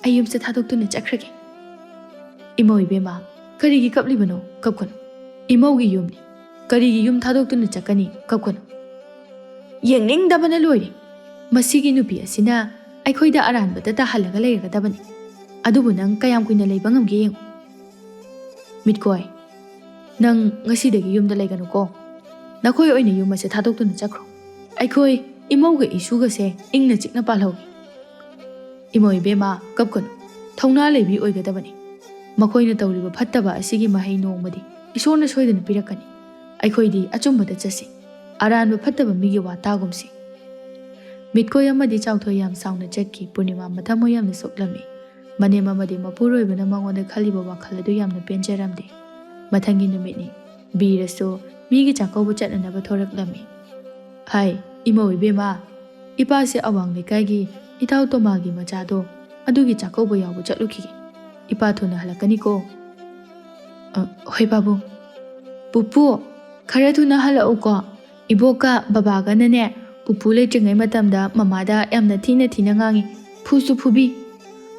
ꯑꯩ ꯌꯨꯝꯁꯦ ꯊꯥꯗꯣꯛꯇꯨꯅ ꯆꯠꯈ꯭ꯔꯒꯦ꯫ ꯏꯃꯧ ꯏꯕꯦꯝꯃ, ꯀꯔꯤꯒꯤ ꯀꯞꯂꯤꯕꯅꯣ? ꯀꯞꯀꯅꯨ꯫ ꯏꯃꯧꯒꯤ ꯌꯨꯝꯅꯤ꯫ ꯀꯔꯤꯒꯤ ꯌꯨꯝ ꯊꯥꯗꯣꯛꯇꯨꯅ ꯆꯠꯀꯅꯤ? ꯀꯞꯀꯅꯨ꯫ ꯌꯦꯡꯅꯤꯡꯗꯕꯅ ꯂꯣꯏꯔꯦ꯫ ꯃꯁꯤꯒꯤ ꯅꯨꯄꯤ ꯑꯁꯤꯅ ꯑꯩꯈꯣꯏꯗ ꯑꯔꯥꯟꯕꯗ ꯇꯥꯍꯜꯂꯒ ꯂꯩꯔꯒꯗꯕꯅꯤ꯫ ꯑꯗꯨꯕꯨ ꯅꯪ ꯀꯌꯥꯝ ꯀꯨꯏꯅ ꯂꯩꯕ ꯉꯝꯒꯦ ꯌꯦꯡꯉꯨ꯫ ꯃꯤꯠꯀꯣꯏ, ꯅꯪ ꯉꯁꯤꯗꯒꯤ ꯌꯨꯝꯗ ꯂꯩꯒꯅꯨꯀꯣ꯫ ꯅꯈꯣꯏ ꯑꯣꯏꯅ ꯌꯨꯝ ꯑꯁꯦ ꯊꯥꯗꯣꯛꯇꯨꯅ ꯆꯠꯈ꯭ꯔꯣ꯫ ꯑꯩꯈꯣꯏ ꯏꯃꯧꯒ ꯏꯁꯨꯒꯁꯦ ꯏꯪꯅ ꯆꯤꯛꯅ ꯄꯥꯜꯍꯧꯒꯦ꯫ ꯏꯃꯧ ꯏꯕꯦꯝꯃ, ꯀꯞꯀꯅꯨ꯫ ꯊꯧꯅꯥ ꯂꯩꯕꯤ ꯑꯣꯏꯒꯗꯕꯅꯤ꯫ ꯃꯈꯣꯏꯅ ꯇꯧꯔꯤꯕ ꯐꯠꯇꯕ ꯑꯁꯤꯒꯤ ꯃꯍꯩ ꯅꯣꯡꯃꯗꯤ ꯏꯁꯣꯔꯅ ꯁꯣꯏꯗꯅ ꯄꯤꯔꯛꯀꯅꯤ꯫ ꯑꯩꯈꯣꯏꯗꯤ ꯑꯆꯨꯝꯕꯗ ꯆꯠꯁꯤ꯫ ꯑꯔꯥꯟꯕ ꯐꯠꯇꯕ ꯃꯤꯒꯤ ꯋꯥ ꯇꯥꯒꯨꯝꯁꯤ꯫ ꯃꯤꯠꯀꯣꯏ ꯑꯃꯗꯤ ꯆꯥꯎꯊꯣꯏ ꯌꯥꯝ ꯁꯥꯎꯅ ꯆꯠꯈꯤ꯫ ꯄꯨꯔꯅꯤꯃꯥ ꯃꯊꯃꯣꯏ ꯌꯥꯝꯅ ꯁꯣꯛꯂꯝꯃꯤ꯫ ꯃꯅꯦꯝ ꯑꯃꯗꯤ ꯃꯄꯨꯔꯣꯏꯕꯅ ꯃꯉꯣꯟꯗ ꯈꯜꯂꯤꯕ ꯋꯥꯈꯜ ꯑꯗꯨ ꯌꯥꯝꯅ ꯄꯦꯟꯖꯔꯝꯗꯦ꯫ ꯃꯊꯪꯒꯤ ꯅꯨꯃꯤꯠꯅꯤ꯫ ꯕꯤꯔꯁꯨ ꯃꯤꯒꯤ ꯆꯥꯛꯀꯧꯕ ꯆꯠꯅꯅꯕ ꯊꯣꯔꯛꯂꯝꯃꯤ꯫ "ꯍꯥꯏ, ꯏꯃꯧ ꯏꯕꯦꯝꯃ, ꯏꯄꯥꯁꯦ ꯑꯋꯥꯡ ꯂꯩꯀꯥꯏꯒꯤ ꯏꯇꯥꯎ ꯇꯣꯃꯥꯒꯤ ꯃꯆꯥꯗꯣ, ꯑꯗꯨꯒꯤ ꯆꯥꯛꯀꯧꯕ ꯌꯥꯎꯕ ꯆꯠꯂꯨꯈꯤꯒꯦ꯫ ꯏꯄꯥ ꯊꯨꯅ ꯍꯜꯂꯛꯀꯅꯤꯀꯣ꯫" "ꯑ, ꯍꯣꯏ ꯄꯥꯕꯨꯡ꯫ ꯄꯨꯄꯨ, ꯈꯔ ꯊꯨꯅ ꯍꯜꯂꯛꯎꯀꯣ꯫ ꯏꯕꯣꯛꯀ ꯕꯕꯥꯒꯅꯅꯦ, ꯄꯨꯄꯨ ꯂꯩꯇ꯭ꯔꯤꯉꯩ ꯃꯇꯝꯗ ꯃꯃꯥꯗ ꯌꯥꯝꯅ ꯊꯤꯅ ꯊꯤꯅ ꯉꯥꯡꯉꯤ꯫ ꯐꯨꯁꯨ ꯐꯨꯕꯤ꯫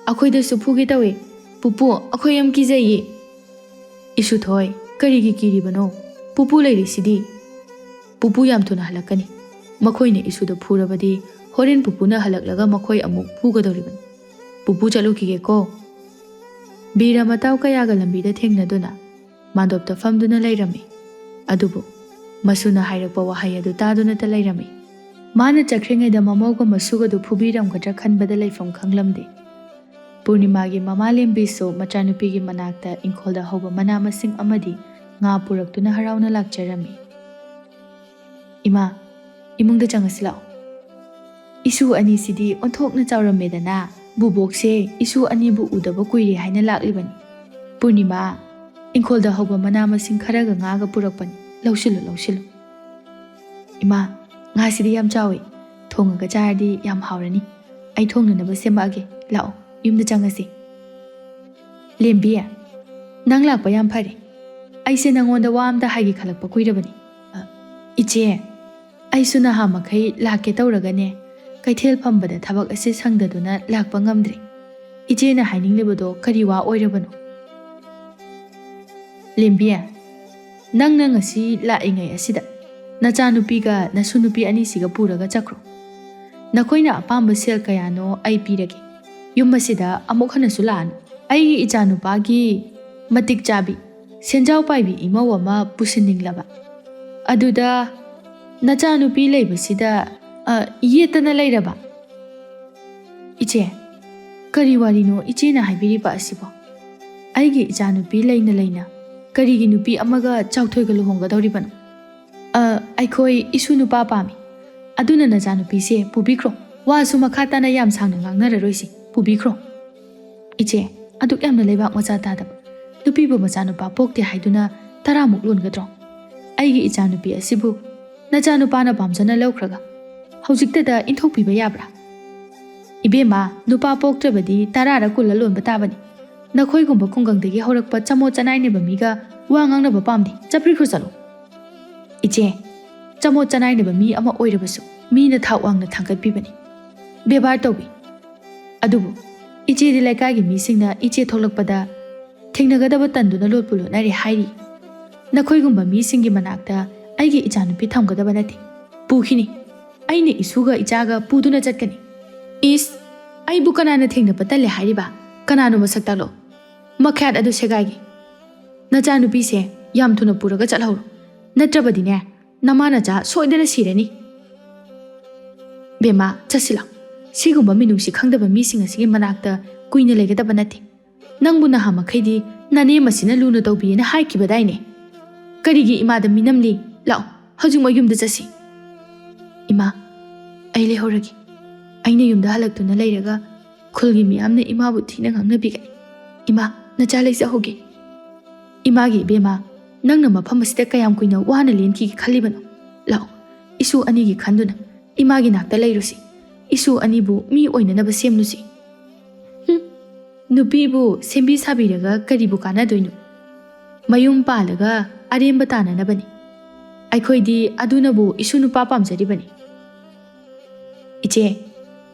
ꯑꯩꯈꯣꯏꯗꯁꯨ ꯐꯨꯒꯦ ꯇꯧꯏ꯫ ꯄꯨꯄꯨ, ꯑꯩꯈꯣꯏ ꯌꯥꯝ ꯀꯤꯖꯩꯌꯦ꯫" "ꯏꯁꯨꯊꯣꯏ, ꯀꯔꯤꯒꯤ ꯀꯤꯔꯤꯕꯅꯣ? ꯄꯨꯄꯨ ꯂꯩꯔꯤꯁꯤꯗꯤ꯫ ꯄꯨꯄꯨ ꯌꯥꯝ ꯊꯨꯅ ꯍꯜꯂꯛꯀꯅꯤ꯫ ꯃꯈꯣꯏꯅ ꯏꯁꯨꯗ ꯐꯨꯔꯕꯗꯤ ꯍꯣꯔꯦꯟ ꯄꯨꯄꯨꯅ ꯍꯜꯂꯛꯂꯒ ꯃꯈꯣꯏ ꯑꯃꯨꯛ ꯐꯨꯒꯗꯧꯔꯤꯕꯅꯤ꯫ ꯄꯨꯄꯨ ꯆꯠꯂꯨꯈꯤꯒꯦꯀꯣ꯫" ꯕꯤꯔ ꯃꯇꯥꯎ ꯀꯌꯥꯒ ꯂꯝꯕꯤꯗ ꯊꯦꯡꯅꯗꯨꯅ ꯃꯥꯟꯗꯣꯞꯇ ꯐꯝꯗꯨꯅ ꯂꯩꯔꯝꯃꯤ꯫ ꯑꯗꯨꯕꯨ ꯃꯁꯨꯅ ꯍꯥꯏꯔꯛꯄ ꯋꯥꯍꯩ ꯑꯗꯨ ꯇꯥꯗꯨꯅꯇ ꯂꯩꯔꯝꯃꯤ꯫ ꯃꯥꯅ ꯆꯠꯈ꯭ꯔꯤꯉꯩꯗ ꯃꯃꯧꯒ ꯃꯁꯨꯒꯗꯨ ꯐꯨꯕꯤꯔꯝꯒꯗ꯭ꯔꯥ ꯈꯟꯕꯗ ꯂꯩꯐꯝ ꯈꯪꯂꯝꯗꯦ꯫ ꯄꯨꯔꯅꯤꯃꯥꯒꯤ ꯃꯃꯥ ꯂꯦꯝꯕꯤꯁꯨ ꯃꯆꯥꯅꯨꯄꯤꯒꯤ ꯃꯅꯥꯛꯇ ꯏꯪꯈꯣꯜꯗ ꯍꯧꯕ ꯃꯅꯥ ꯃꯁꯤꯡ ꯑꯃꯗꯤ ꯉꯥ ꯄꯨꯔꯛꯇꯨꯅ ꯍꯔꯥꯎꯅ ꯂꯥꯛꯆꯔꯝꯃꯤ꯫ "ꯏꯃꯥ, ꯏꯃꯨꯡꯗ ꯆꯪꯉꯁꯤ ꯂꯥꯛꯑꯣ꯫ ꯏꯁꯨ ꯑꯅꯤꯁꯤꯗꯤ ꯑꯣꯟꯊꯣꯛꯅ ꯆꯥꯎꯔꯝꯃꯦꯗꯅ꯫ ꯕꯨꯕꯣꯛꯁꯦ ꯏꯁꯨ ꯑꯅꯤꯕꯨ ꯎꯗꯕ ꯀꯨꯏꯔꯦ ꯍꯥꯏꯅ ꯂꯥꯛꯂꯤꯕꯅꯤ꯫ ꯄꯨꯔꯅꯤꯃꯥ, ꯏꯪꯈꯣꯜꯗ ꯍꯧꯕ ꯃꯅꯥ ꯃꯁꯤꯡ ꯈꯔꯒ ꯉꯥꯒ ꯄꯨꯔꯛꯄꯅꯤ꯫ ꯂꯧꯁꯤꯜꯂꯨ, ꯂꯧꯁꯤꯜꯂꯨ꯫" "ꯏꯃꯥ, ꯉꯥꯁꯤꯗꯤ ꯌꯥꯝ ꯆꯥꯎꯏ꯫ ꯊꯣꯡꯉꯒ ꯆꯥꯔꯗꯤ ꯌꯥꯝ ꯍꯥꯎꯔꯅꯤ꯫ ꯑꯩ ꯊꯣꯡꯅꯅꯕ ꯁꯦꯝꯃꯛꯑꯒꯦ꯫ ꯂꯥꯛꯑꯣ, ꯌꯨꯝꯗ ꯆꯪꯉꯁꯤ꯫" "ꯂꯦꯝꯕꯤ, ꯅꯪ ꯂꯥꯛꯄ ꯌꯥꯝ ꯐꯔꯦ꯫ ꯑꯩꯁꯦ ꯅꯪꯉꯣꯟꯗ ꯋꯥ ꯑꯝꯇ ꯍꯥꯏꯒꯦ ꯈꯜꯂꯛꯄ ꯀꯨꯏꯔꯕꯅꯤ꯫" "ꯑ, ꯏꯆꯦ, ꯑꯩꯁꯨ ꯅꯍꯥ ꯃꯈꯩ ꯂꯥꯛꯀꯦ ꯇꯧꯔꯒꯅꯦ, ꯀꯩꯊꯦꯜ ꯐꯝꯕꯗ ꯊꯕꯛ ꯑꯁꯤ ꯁꯪꯗꯗꯨꯅ ꯂꯥꯛꯄ ꯉꯝꯗ꯭ꯔꯦ꯫ ꯏꯆꯦꯅ ꯍꯥꯏꯅꯤꯡꯂꯤꯕꯗꯣ ꯀꯔꯤ ꯋꯥ ꯑꯣꯏꯔꯕꯅꯣ?" "ꯂꯦꯝꯕꯤ, ꯅꯪꯅ ꯉꯁꯤ ꯂꯥꯛꯏꯉꯩ ꯑꯁꯤꯗ ꯅꯆꯥꯅꯨꯄꯤꯒ ꯅꯁꯨ ꯅꯨꯄꯤ ꯑꯅꯤꯁꯤꯒ ꯄꯨꯔꯒ ꯆꯠꯈ꯭ꯔꯣ꯫ ꯅꯈꯣꯏꯅ ꯑꯄꯥꯝꯕ ꯁꯦꯜ ꯀꯌꯥꯅꯣ ꯑꯩ ꯄꯤꯔꯒꯦ꯫ ꯌꯨꯝ ꯑꯁꯤꯗ ꯑꯃꯨꯛ ꯍꯟꯅꯁꯨ ꯂꯥꯛꯑꯅꯨ꯫ ꯑꯩꯒꯤ ꯏꯆꯥꯅꯨꯄꯥꯒꯤ ꯃꯇꯤꯛ ꯆꯥꯕꯤ, ꯁꯦꯟꯖꯥꯎ ꯄꯥꯏꯕꯤ ꯏꯃꯧ ꯑꯃ ꯄꯨꯁꯤꯟꯅꯤꯡꯂꯕ꯫ ꯑꯗꯨꯗ ꯅꯆꯥꯅꯨꯄꯤ ꯂꯩꯕꯁꯤꯗ, ꯑ, ꯌꯦꯠꯇꯅ ꯂꯩꯔꯕ꯫" "ꯏꯆꯦ, ꯀꯔꯤ ꯋꯥꯔꯤꯅꯣ ꯏꯆꯦꯅ ꯍꯥꯏꯕꯤꯔꯤꯕ ꯑꯁꯤꯕꯣ? ꯑꯩꯒꯤ ꯏꯆꯥꯅꯨꯄꯤ ꯂꯩꯅ ꯂꯩꯅ ꯀꯔꯤꯒꯤ ꯅꯨꯄꯤ ꯑꯃꯒ ꯆꯥꯎꯊꯣꯏꯒ ꯂꯨꯍꯣꯡꯒꯗꯧꯔꯤꯕꯅꯣ? ꯑ, ꯑꯩꯈꯣꯏ ꯏꯁꯨ ꯅꯨꯄꯥ ꯄꯥꯝꯃꯤ꯫ ꯑꯗꯨꯅ ꯅꯆꯥꯅꯨꯄꯤꯁꯦ ꯄꯨꯕꯤꯈ꯭ꯔꯣ꯫ ꯋꯥꯁꯨ ꯃꯈꯥ ꯇꯥꯅ ꯌꯥꯝ ꯁꯥꯡꯅ ꯉꯥꯡꯅꯔꯔꯣꯏꯁꯤ꯫ ꯄꯨꯕꯤꯈ꯭ꯔꯣ꯫" "ꯏꯆꯦ, ꯑꯗꯨꯛ ꯌꯥꯝꯅ ꯂꯩꯕꯥꯛ ꯃꯆꯥ ꯇꯥꯗꯕ꯫ ꯅꯨꯄꯤꯕꯨ ꯃꯆꯥꯅꯨꯄꯥ ꯄꯣꯛꯇꯦ ꯍꯥꯏꯗꯨꯅ ꯇꯔꯥꯃꯨꯛ ꯂꯣꯟꯒꯗ꯭ꯔꯣ? ꯑꯩꯒꯤ ꯏꯆꯥꯅꯨꯄꯤ ꯑꯁꯤꯕꯨ ꯅꯆꯥꯅꯨꯄꯥꯅ ꯄꯥꯝꯖꯅ ꯂꯧꯈ꯭ꯔꯒ ꯍꯧꯖꯤꯛꯇꯗ ꯏꯟꯊꯣꯛꯄꯤꯕ ꯌꯥꯕ꯭ꯔꯥ? ꯏꯕꯦꯝꯃ, ꯅꯨꯄꯥ ꯄꯣꯛꯇ꯭ꯔꯕꯗꯤ ꯇꯔꯥꯔ ꯀꯨꯜꯂ ꯂꯣꯟꯕ ꯇꯥꯕꯅꯤ꯫ ꯅꯈꯣꯏꯒꯨꯝꯕ ꯈꯨꯡꯒꯪꯗꯒꯤ ꯍꯧꯔꯛꯄ ꯆꯃꯣꯠ ꯆꯅꯥꯏꯅꯕ ꯃꯤꯒ ꯋꯥ ꯉꯥꯡꯅꯕ ꯄꯥꯝꯗꯦ꯫ ꯆꯠꯄꯤꯈ꯭ꯔꯣ ꯆꯠꯂꯣ꯫ ꯏꯆꯦ, ꯆꯃꯣꯠ ꯆꯅꯥꯏꯅꯕ ꯃꯤ ꯑꯃ ꯑꯣꯏꯔꯕꯁꯨ ꯃꯤꯅ ꯊꯥꯛ ꯋꯥꯡꯅ ꯊꯥꯡꯒꯠꯄꯤꯕꯅꯤ꯫ ꯕꯦꯕꯥꯔ ꯇꯧꯕꯤ꯫ ꯑꯗꯨꯕꯨ ꯏꯆꯦꯗꯤ ꯂꯩꯀꯥꯏꯒꯤ ꯃꯤꯁꯤꯡꯅ ꯏꯆꯦ ꯊꯣꯛꯂꯛꯄꯗ ꯊꯦꯡꯅꯒꯗꯕ ꯇꯟꯗꯨꯅ ꯂꯣꯠꯄꯨ ꯂꯣꯠꯅꯔꯦ ꯍꯥꯏꯔꯤ꯫ ꯅꯈꯣꯏꯒꯨꯝꯕ ꯃꯤꯁꯤꯡꯒꯤ ꯃꯅꯥꯛꯇ ꯑꯩꯒꯤ ꯏꯆꯥꯅꯨꯄꯤ ꯊꯝꯒꯗꯕ ꯅꯠꯇꯦ꯫ ꯄꯨꯈꯤꯅꯤ꯫ ꯑꯩꯅ ꯏꯁꯨꯒ ꯏꯆꯥꯒ ꯄꯨꯗꯨꯅ ꯆꯠꯀꯅꯤ꯫ ꯏꯁ, ꯑꯩꯕꯨ ꯀꯅꯥꯅ ꯊꯦꯡꯅꯕ ꯇꯜꯂꯦ ꯍꯥꯏꯔꯤꯕ? ꯀꯅꯥꯅꯣ ꯃꯁꯛ ꯇꯥꯛꯂꯣ? ꯃꯈ꯭ꯌꯥꯠ ꯑꯗꯨ ꯁꯦꯒꯥꯏꯒꯦ꯫ ꯅꯆꯥꯅꯨꯄꯤꯁꯦ ꯌꯥꯝ ꯊꯨꯅ ꯄꯨꯔꯒ ꯆꯠꯍꯧꯔꯣ, ꯅꯠꯇ꯭ꯔꯕꯗꯤꯅꯦ ꯅꯃꯥ ꯅꯆꯥ ꯁꯣꯏꯗꯅ ꯁꯤꯔꯅꯤ꯫ ꯕꯦꯝꯃ, ꯆꯠꯁꯤꯜꯂꯣ꯫ ꯁꯤꯒꯨꯝꯕ ꯃꯤꯅꯨꯡꯁꯤ ꯈꯪꯗꯕ ꯃꯤꯁꯤꯡ ꯑꯁꯤꯒꯤ ꯃꯅꯥꯛꯇ ꯀꯨꯏꯅ ꯂꯩꯒꯗꯕ ꯅꯠꯇꯦ꯫ ꯅꯪꯕꯨ ꯅꯍꯥ ꯃꯈꯩꯗꯤ ꯅꯅꯦꯝ ꯑꯁꯤꯅ ꯂꯨꯅ ꯇꯧꯕꯤꯌꯦꯅ ꯍꯥꯏꯈꯤꯕꯗꯥꯏꯅꯦ? ꯀꯔꯤꯒꯤ ꯏꯃꯥꯗ ꯃꯤꯅꯝꯂꯤ? ꯂꯥꯛꯑꯣ, ꯍꯧꯖꯤꯛꯃꯛ ꯌꯨꯝꯗ ꯆꯠꯁꯤ꯫ ꯏꯃꯥ, ꯑꯩ ꯂꯩꯍꯧꯔꯒꯦ꯫ ꯑꯩꯅ ꯌꯨꯝꯗ ꯍꯜꯂꯛꯇꯨꯅ ꯂꯩꯔꯒ ꯈꯨꯜꯒꯤ ꯃꯤꯌꯥꯝꯅ ꯏꯃꯥꯕꯨ ꯊꯤꯅ ꯉꯥꯡꯅꯕꯤꯒꯅꯤ꯫ ꯏꯃꯥ, ꯅꯆꯥ ꯂꯩꯖꯍꯧꯒꯦ꯫ ꯏꯃꯥꯒꯤ ꯏꯕꯦꯝꯃ, ꯅꯪꯅ ꯃꯐꯝ ꯑꯁꯤꯗ ꯀꯌꯥꯝ ꯀꯨꯏꯅ ꯋꯥꯅ ꯂꯦꯟꯈꯤꯒꯦ ꯈꯜꯂꯤꯕꯅꯣ? ꯂꯥꯛꯑꯣ, ꯏꯁꯨ ꯑꯅꯤꯒꯤ ꯈꯟꯗꯨꯅ ꯏꯃꯥꯒꯤ ꯅꯥꯛꯇ ꯂꯩꯔꯨꯁꯤ꯫ ꯏꯁꯨ ꯑꯅꯤꯕꯨ ꯃꯤ ꯑꯣꯏꯅꯅꯕ ꯁꯦꯝꯂꯨꯁꯤ꯫ ꯍꯨꯝ, ꯅꯨꯄꯤꯕꯨ ꯁꯦꯝꯕꯤ ꯁꯥꯕꯤꯔꯒ ꯀꯔꯤꯕꯨ ꯀꯥꯟꯅꯗꯣꯏꯅꯣ? ꯃꯌꯨꯝ ꯄꯥꯜꯂꯒ ꯑꯔꯦꯝꯕ ꯇꯥꯅꯅꯕꯅꯤ꯫ ꯑꯩꯈꯣꯏꯗꯤ ꯑꯗꯨꯅꯕꯨ ꯏꯁꯨ ꯅꯨꯄꯥ ꯄꯥꯝꯖꯔꯤꯕꯅꯤ꯫ ꯏꯆꯦ,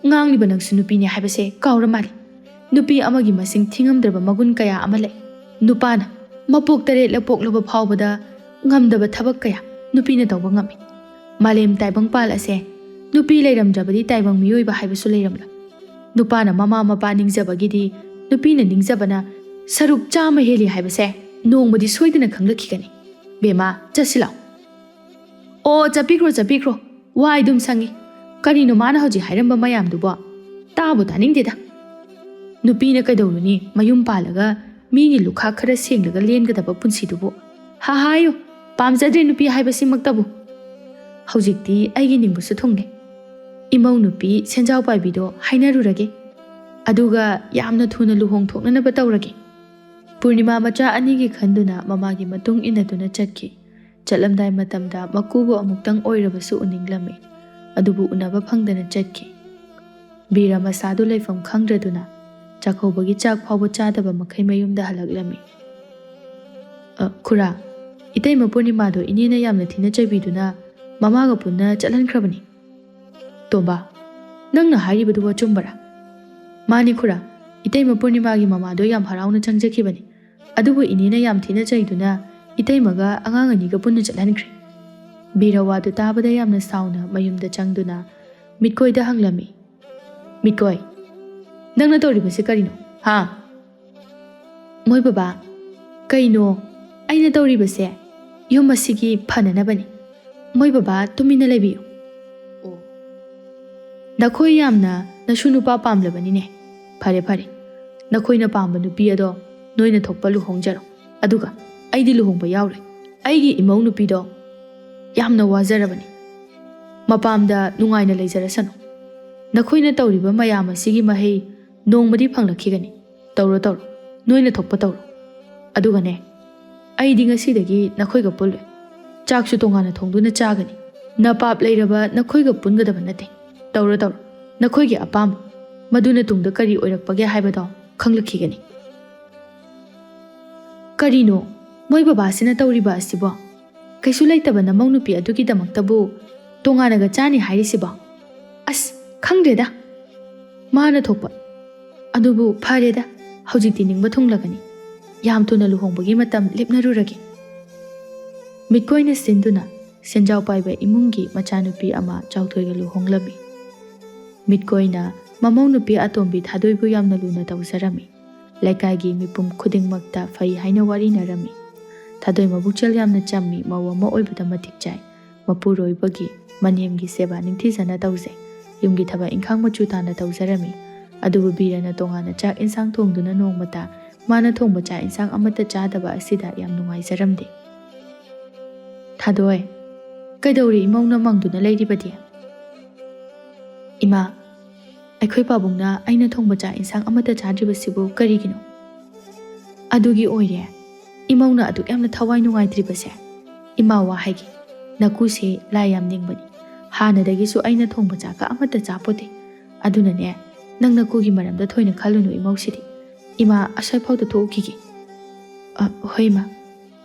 ꯉꯥꯡꯂꯤꯕ ꯅꯪꯁꯨ ꯅꯨꯄꯤꯅꯦ ꯍꯥꯏꯕꯁꯦ ꯀꯥꯎꯔ ꯃꯥꯜꯂꯦ꯫ ꯅꯨꯄꯤ ꯑꯃꯒꯤ ꯃꯁꯤꯡ ꯊꯤꯉꯝꯗ꯭ꯔꯕ ꯃꯒꯨꯟ ꯀꯌꯥ ꯑꯃ ꯂꯩ꯫ ꯅꯨꯄꯥꯅ ꯃꯄꯣꯛ ꯇꯔꯦꯠꯂ ꯄꯣꯛꯂꯕ ꯐꯥꯎꯕꯗ ꯉꯝꯗꯕ ꯊꯕꯛ ꯀꯌꯥ ꯅꯨꯄꯤꯅ ꯇꯧꯕ ꯉꯝꯃꯤ꯫ ꯃꯥꯂꯦꯝ ꯇꯥꯏꯕꯪꯄꯥꯜ ꯑꯁꯦ ꯅꯨꯄꯤ ꯂꯩꯔꯝꯗ꯭ꯔꯕꯗꯤ ꯇꯥꯏꯕꯪ ꯃꯤꯑꯣꯏꯕ ꯍꯥꯏꯕꯁꯨ ꯂꯩꯔꯝꯂꯣꯏ꯫ ꯅꯨꯄꯥꯅ ꯃꯃꯥ ꯃꯄꯥ ꯅꯤꯡꯖꯕꯒꯤꯗꯤ ꯅꯨꯄꯤꯅ ꯅꯤꯡꯖꯕꯅ ꯁꯔꯨꯛ ꯆꯥꯝꯃ ꯍꯦꯜꯂꯤ ꯍꯥꯏꯕꯁꯦ ꯅꯣꯡꯃꯗꯤ ꯁꯣꯏꯗꯅ ꯈꯪꯂꯛꯈꯤꯒꯅꯤ꯫ ꯕꯦꯝꯃ, ꯆꯠꯁꯤ ꯂꯥꯎ꯫ ꯑꯣ, ꯆꯠꯄꯤꯈ꯭ꯔꯣ, ꯆꯠꯄꯤꯈ꯭ꯔꯣ꯫ ꯋꯥꯏ ꯑꯗꯨꯝ ꯁꯪꯉꯤ꯫ ꯀꯔꯤꯅꯣ ꯃꯥꯅ ꯍꯧꯖꯤꯛ ꯍꯥꯏꯔꯝꯕ ꯃꯌꯥꯝꯗꯨꯕꯣ? ꯇꯥꯕꯨ ꯇꯥꯅꯤꯡꯗꯦꯗ꯫ ꯅꯨꯄꯤꯅ ꯀꯩꯗꯧꯔꯨꯅꯤ, ꯃꯌꯨꯝ ꯄꯥꯜꯂꯒ ꯃꯤꯒꯤ ꯂꯨꯈꯥꯛ ꯈꯔ ꯁꯦꯡꯂꯒ ꯂꯦꯟꯒꯗꯕ ꯄꯨꯟꯁꯤꯗꯨꯕꯨ? ꯍꯥꯍꯥꯌꯨ, ꯄꯥꯝꯖꯗ꯭ꯔꯦ ꯅꯨꯄꯤ ꯍꯥꯏꯕꯁꯤꯃꯛꯇꯕꯨ꯫ ꯍꯧꯖꯤꯛꯇꯤ ꯑꯩꯒꯤ ꯅꯤꯡꯕꯁꯨ ꯊꯨꯡꯂꯦ꯫ ꯏꯃꯧ ꯅꯨꯄꯤ ꯁꯦꯟꯖꯥꯎ ꯄꯥꯏꯕꯤꯗꯣ ꯍꯥꯏꯅꯔꯨꯔꯒꯦ꯫ ꯑꯗꯨꯒ ꯌꯥꯝꯅ ꯊꯨꯅ ꯂꯨꯍꯣꯡ ꯊꯣꯛꯅꯅꯕ ꯇꯧꯔꯒꯦ꯫ ꯄꯨꯔꯅꯤꯃꯥ ꯃꯆꯥ ꯑꯅꯤꯒꯤ ꯈꯟꯗꯨꯅ ꯃꯃꯥꯒꯤ ꯃꯇꯨꯡ ꯏꯟꯅꯗꯨꯅ ꯆꯠꯈꯤ꯫ ꯆꯠꯂꯝꯗꯥꯏ ꯃꯇꯝꯗ ꯃꯀꯨꯕꯨ ꯑꯃꯨꯛꯇꯪ ꯑꯣꯏꯔꯕꯁꯨ ꯎꯅꯤꯡꯂꯝꯃꯤ꯫ ꯑꯗꯨꯕꯨ ꯎꯅꯕ ꯐꯪꯗꯅ ꯆꯠꯈꯤ꯫ ꯕꯤꯔ ꯃꯁꯥꯗꯨ ꯂꯩꯐꯝ ꯈꯪꯗ꯭ꯔꯗꯨꯅ ꯆꯥꯛꯀꯧꯕꯒꯤ ꯆꯥꯛ ꯐꯥꯎꯕ ꯆꯥꯗꯕ ꯃꯈꯩ ꯃꯌꯨꯝꯗ ꯍꯜꯂꯛꯂꯝꯃꯤ꯫ "ꯑ, ꯈꯨꯔꯥ, ꯏꯇꯩꯃ ꯄꯨꯔꯅꯤꯃꯥꯗꯣ ꯏꯅꯦꯅ ꯌꯥꯝꯅ ꯊꯤꯅ ꯆꯩꯕꯤꯗꯨꯅ ꯃꯃꯥꯒ ꯄꯨꯟꯅ ꯆꯠꯍꯟꯈ꯭ꯔꯕꯅꯤ꯫" "ꯇꯣꯝꯕ, ꯅꯪꯅ ꯍꯥꯏꯔꯤꯕꯗꯨꯕꯨ ꯑꯆꯨꯝꯕꯔꯥ?" "ꯃꯥꯅꯤ ꯈꯨꯔꯥ, ꯏꯇꯩꯃ ꯄꯨꯔꯅꯤꯃꯥꯒꯤ ꯃꯃꯥꯗꯣ ꯌꯥꯝ ꯍꯔꯥꯎꯅ ꯆꯪꯖꯈꯤꯕꯅꯤ꯫ ꯑꯗꯨꯕꯨ ꯏꯅꯦꯅ ꯌꯥꯝ ꯊꯤꯅ ꯆꯩꯗꯨꯅ ꯏꯇꯩꯃꯒ ꯑꯉꯥꯡ ꯑꯅꯤꯒ ꯄꯨꯟꯅ ꯆꯠꯍꯟꯈ꯭ꯔꯦ꯫" ꯕꯤꯔ ꯋꯥꯗꯨ ꯇꯥꯕꯗ ꯌꯥꯝꯅ ꯁꯥꯎꯅ ꯃꯌꯨꯝꯗ ꯆꯪꯗꯨꯅ ꯃꯤꯠꯀꯣꯏꯗ ꯍꯪꯂꯝꯃꯤ꯫ "ꯃꯤꯠꯀꯣꯏ, ꯅꯪꯅ ꯇꯧꯔꯤꯕꯁꯤ ꯀꯔꯤꯅꯣ? ꯍꯥ?" "ꯃꯣꯏ ꯕꯕꯥ, ꯀꯩꯅꯣ ꯑꯩꯅ ꯇꯧꯔꯤꯕꯁꯦ? ꯌꯨꯝ ꯑꯁꯤꯒꯤ ꯐꯅꯅꯕꯅꯤ꯫ ꯃꯣꯏ ꯕꯕꯥ, ꯇꯨꯃꯤꯟꯅ ꯂꯩꯕꯤꯌꯨ꯫" "ꯑꯣ, ꯅꯈꯣꯏ ꯌꯥꯝꯅ ꯅꯁꯨ ꯅꯨꯄꯥ ꯄꯥꯝꯂꯕꯅꯤꯅꯦ꯫ ꯐꯔꯦ, ꯐꯔꯦ, ꯅꯈꯣꯏꯅ ꯄꯥꯝꯕ ꯅꯨꯄꯤ ꯑꯗꯣ ꯅꯣꯏꯅ ꯊꯣꯛꯄ ꯂꯨꯍꯣꯡꯖꯔꯣ꯫ ꯑꯗꯨꯒ ꯑꯩꯗꯤ ꯂꯨꯍꯣꯡꯕ ꯌꯥꯎꯔꯣꯏ꯫ ꯑꯩꯒꯤ ꯏꯃꯧ ꯅꯨꯄꯤꯗꯣ ꯌꯥꯝꯅ ꯋꯥꯖꯔꯕꯅꯤ꯫ ꯃꯄꯥꯝꯗ ꯅꯨꯡꯉꯥꯏꯅ ꯂꯩꯖꯔꯁꯅꯨ꯫ ꯅꯈꯣꯏꯅ ꯇꯧꯔꯤꯕ ꯃꯌꯥꯝ ꯑꯁꯤꯒꯤ ꯃꯍꯩ ꯅꯣꯡꯃꯗꯤ ꯐꯪꯂꯛꯈꯤꯒꯅꯤ꯫ ꯇꯧꯔꯣ, ꯇꯧꯔꯣ, ꯅꯣꯏꯅ ꯊꯣꯛꯄ ꯇꯧꯔꯣ꯫ ꯑꯗꯨꯒꯅꯦ, ꯑꯩꯗꯤ ꯉꯁꯤꯗꯒꯤ ꯅꯈꯣꯏꯒ ꯄꯨꯜꯂꯣꯏ꯫ ꯆꯥꯛꯁꯨ ꯇꯣꯉꯥꯟꯅ ꯊꯣꯡꯗꯨꯅ ꯆꯥꯒꯅꯤ꯫ ꯅꯄꯥꯞ ꯂꯩꯔꯕ ꯅꯈꯣꯏꯒ ꯄꯨꯟꯒꯗꯕ ꯅꯠꯇꯦ꯫ ꯇꯧꯔꯣ, ꯇꯧꯔꯣ, ꯅꯈꯣꯏꯒꯤ ꯑꯄꯥꯝꯕ꯫ ꯃꯗꯨꯅ ꯇꯨꯡꯗ ꯀꯔꯤ ꯑꯣꯏꯔꯛꯄꯒꯦ ꯍꯥꯏꯕꯗꯣ ꯈꯪꯂꯛꯈꯤꯒꯅꯤ꯫" "ꯀꯔꯤꯅꯣ ꯃꯣꯏ ꯕꯕꯥꯁꯤꯅ ꯇꯧꯔꯤꯕ ꯑꯁꯤꯕꯣ? ꯀꯩꯁꯨ ꯂꯩꯇꯕ ꯅꯃꯧ ꯅꯨꯄꯤ ꯑꯗꯨꯒꯤꯗꯃꯛꯇꯕꯨ ꯇꯣꯉꯥꯟꯅꯒ ꯆꯥꯅꯤ ꯍꯥꯏꯔꯤꯁꯤꯕꯣ? ꯑꯁ, ꯈꯪꯗ꯭ꯔꯦꯗ, ꯃꯥꯅ ꯊꯣꯛꯄ꯫ ꯑꯗꯨꯕꯨ ꯐꯔꯦꯗ, ꯍꯧꯖꯤꯛꯇꯤ ꯅꯤꯡꯕ ꯊꯨꯡꯂꯒꯅꯤ꯫ ꯌꯥꯝ ꯊꯨꯅ ꯂꯨꯍꯣꯡꯕꯒꯤ ꯃꯇꯝ ꯂꯦꯞꯅꯔꯨꯔꯒꯦ꯫" ꯃꯤꯠꯀꯣꯏꯅ ꯁꯤꯟꯗꯨꯅ ꯁꯦꯟꯖꯥꯎ ꯄꯥꯏꯕ ꯏꯃꯨꯡꯒꯤ ꯃꯆꯥꯅꯨꯄꯤ ꯑꯃ ꯆꯥꯎꯊꯣꯏꯒ ꯂꯨꯍꯣꯡꯂꯝꯃꯤ꯫ ꯃꯤꯠꯀꯣꯏꯅ ꯃꯃꯧ ꯅꯨꯄꯤ ꯑꯇꯣꯝꯕꯤ ꯊꯥꯗꯣꯏꯕꯨ ꯌꯥꯝꯅ ꯂꯨꯅ ꯇꯧꯖꯔꯝꯃꯤ꯫ ꯂꯩꯀꯥꯏꯒꯤ ꯃꯤꯄꯨꯝ ꯈꯨꯗꯤꯡꯃꯛꯇ ꯐꯩ ꯍꯥꯏꯅ ꯋꯥꯔꯤꯅꯔꯝꯃꯤ꯫ ꯊꯥꯗꯣꯏ ꯃꯕꯨꯛꯆꯦꯜ ꯌꯥꯝꯅ ꯆꯝꯃꯤ, ꯃꯧ ꯑꯃ ꯑꯣꯏꯕꯗ ꯃꯇꯤꯛ ꯆꯥꯏ꯫ ꯃꯄꯨꯔꯣꯏꯕꯒꯤ, ꯃꯅꯦꯝꯒꯤ ꯁꯦꯕꯥ ꯅꯤꯡꯊꯤꯖꯅ ꯇꯧꯖꯩ꯫ ꯌꯨꯝꯒꯤ ꯊꯕꯛ ꯏꯪꯈꯥꯡ ꯃꯆꯨ ꯇꯥꯅ ꯇꯧꯖꯔꯝꯃꯤ꯫ ꯑꯗꯨꯕꯨ ꯕꯤꯔꯅ ꯇꯣꯉꯥꯟꯅ ꯆꯥꯛ ꯏꯟꯁꯥꯡ ꯊꯣꯡꯗꯨꯅ ꯅꯣꯡꯃꯇ ꯃꯥꯅ ꯊꯣꯡꯕ ꯆꯥꯛ ꯏꯟꯁꯥꯡ ꯑꯃꯠꯇ ꯆꯥꯗꯕ ꯑꯁꯤꯗ ꯌꯥꯝ ꯅꯨꯡꯉꯥꯏꯖꯔꯝꯗꯦ꯫ "ꯊꯥꯗꯣꯏ, ꯀꯩꯗꯧꯔꯤ ꯏꯃꯧꯅ ꯃꯪꯗꯨꯅ ꯂꯩꯔꯤꯕꯗꯤ?" "ꯏꯃꯥ, ꯑꯩꯈꯣꯏ ꯄꯥꯕꯨꯡꯅ ꯑꯩꯅ ꯊꯣꯡꯕ ꯆꯥꯛ ꯏꯟꯁꯥꯡ ꯑꯃꯠꯇ ꯆꯥꯗ꯭ꯔꯤꯕꯁꯤꯕꯨ ꯀꯔꯤꯒꯤꯅꯣ?" "ꯑꯗꯨꯒꯤ ꯑꯣꯏꯔꯦ ꯏꯃꯧꯅ ꯑꯗꯨꯛ ꯌꯥꯝꯅ ꯊꯋꯥꯏ ꯅꯨꯡꯉꯥꯏꯇ꯭ꯔꯤꯕꯁꯦ꯫ ꯏꯃꯥ, ꯋꯥ ꯍꯥꯏꯒꯦ, ꯅꯀꯨꯁꯦ ꯂꯥꯏ ꯌꯥꯝ ꯅꯤꯡꯕꯅꯤ꯫ ꯍꯥꯟꯅꯗꯒꯤꯁꯨ ꯑꯩꯅ ꯊꯣꯡꯕ ꯆꯥꯛꯀ ꯑꯃꯠꯇ ꯆꯥꯄꯣꯠꯇꯦ꯫ ꯑꯗꯨꯅꯅꯦ, "ꯅꯪ ꯅꯀꯨꯒꯤ ꯃꯔꯝꯗ ꯊꯣꯏꯅ ꯈꯜꯂꯨꯅꯨ ꯏꯃꯧꯁꯤꯗꯤ꯫ ꯏꯃꯥ, ꯑꯁ꯭ꯋꯥꯏꯐꯥꯎꯗ ꯊꯣꯛꯎꯈꯤꯒꯦ꯫" "ꯑ, ꯍꯣꯏ, ꯏꯃꯥ꯫"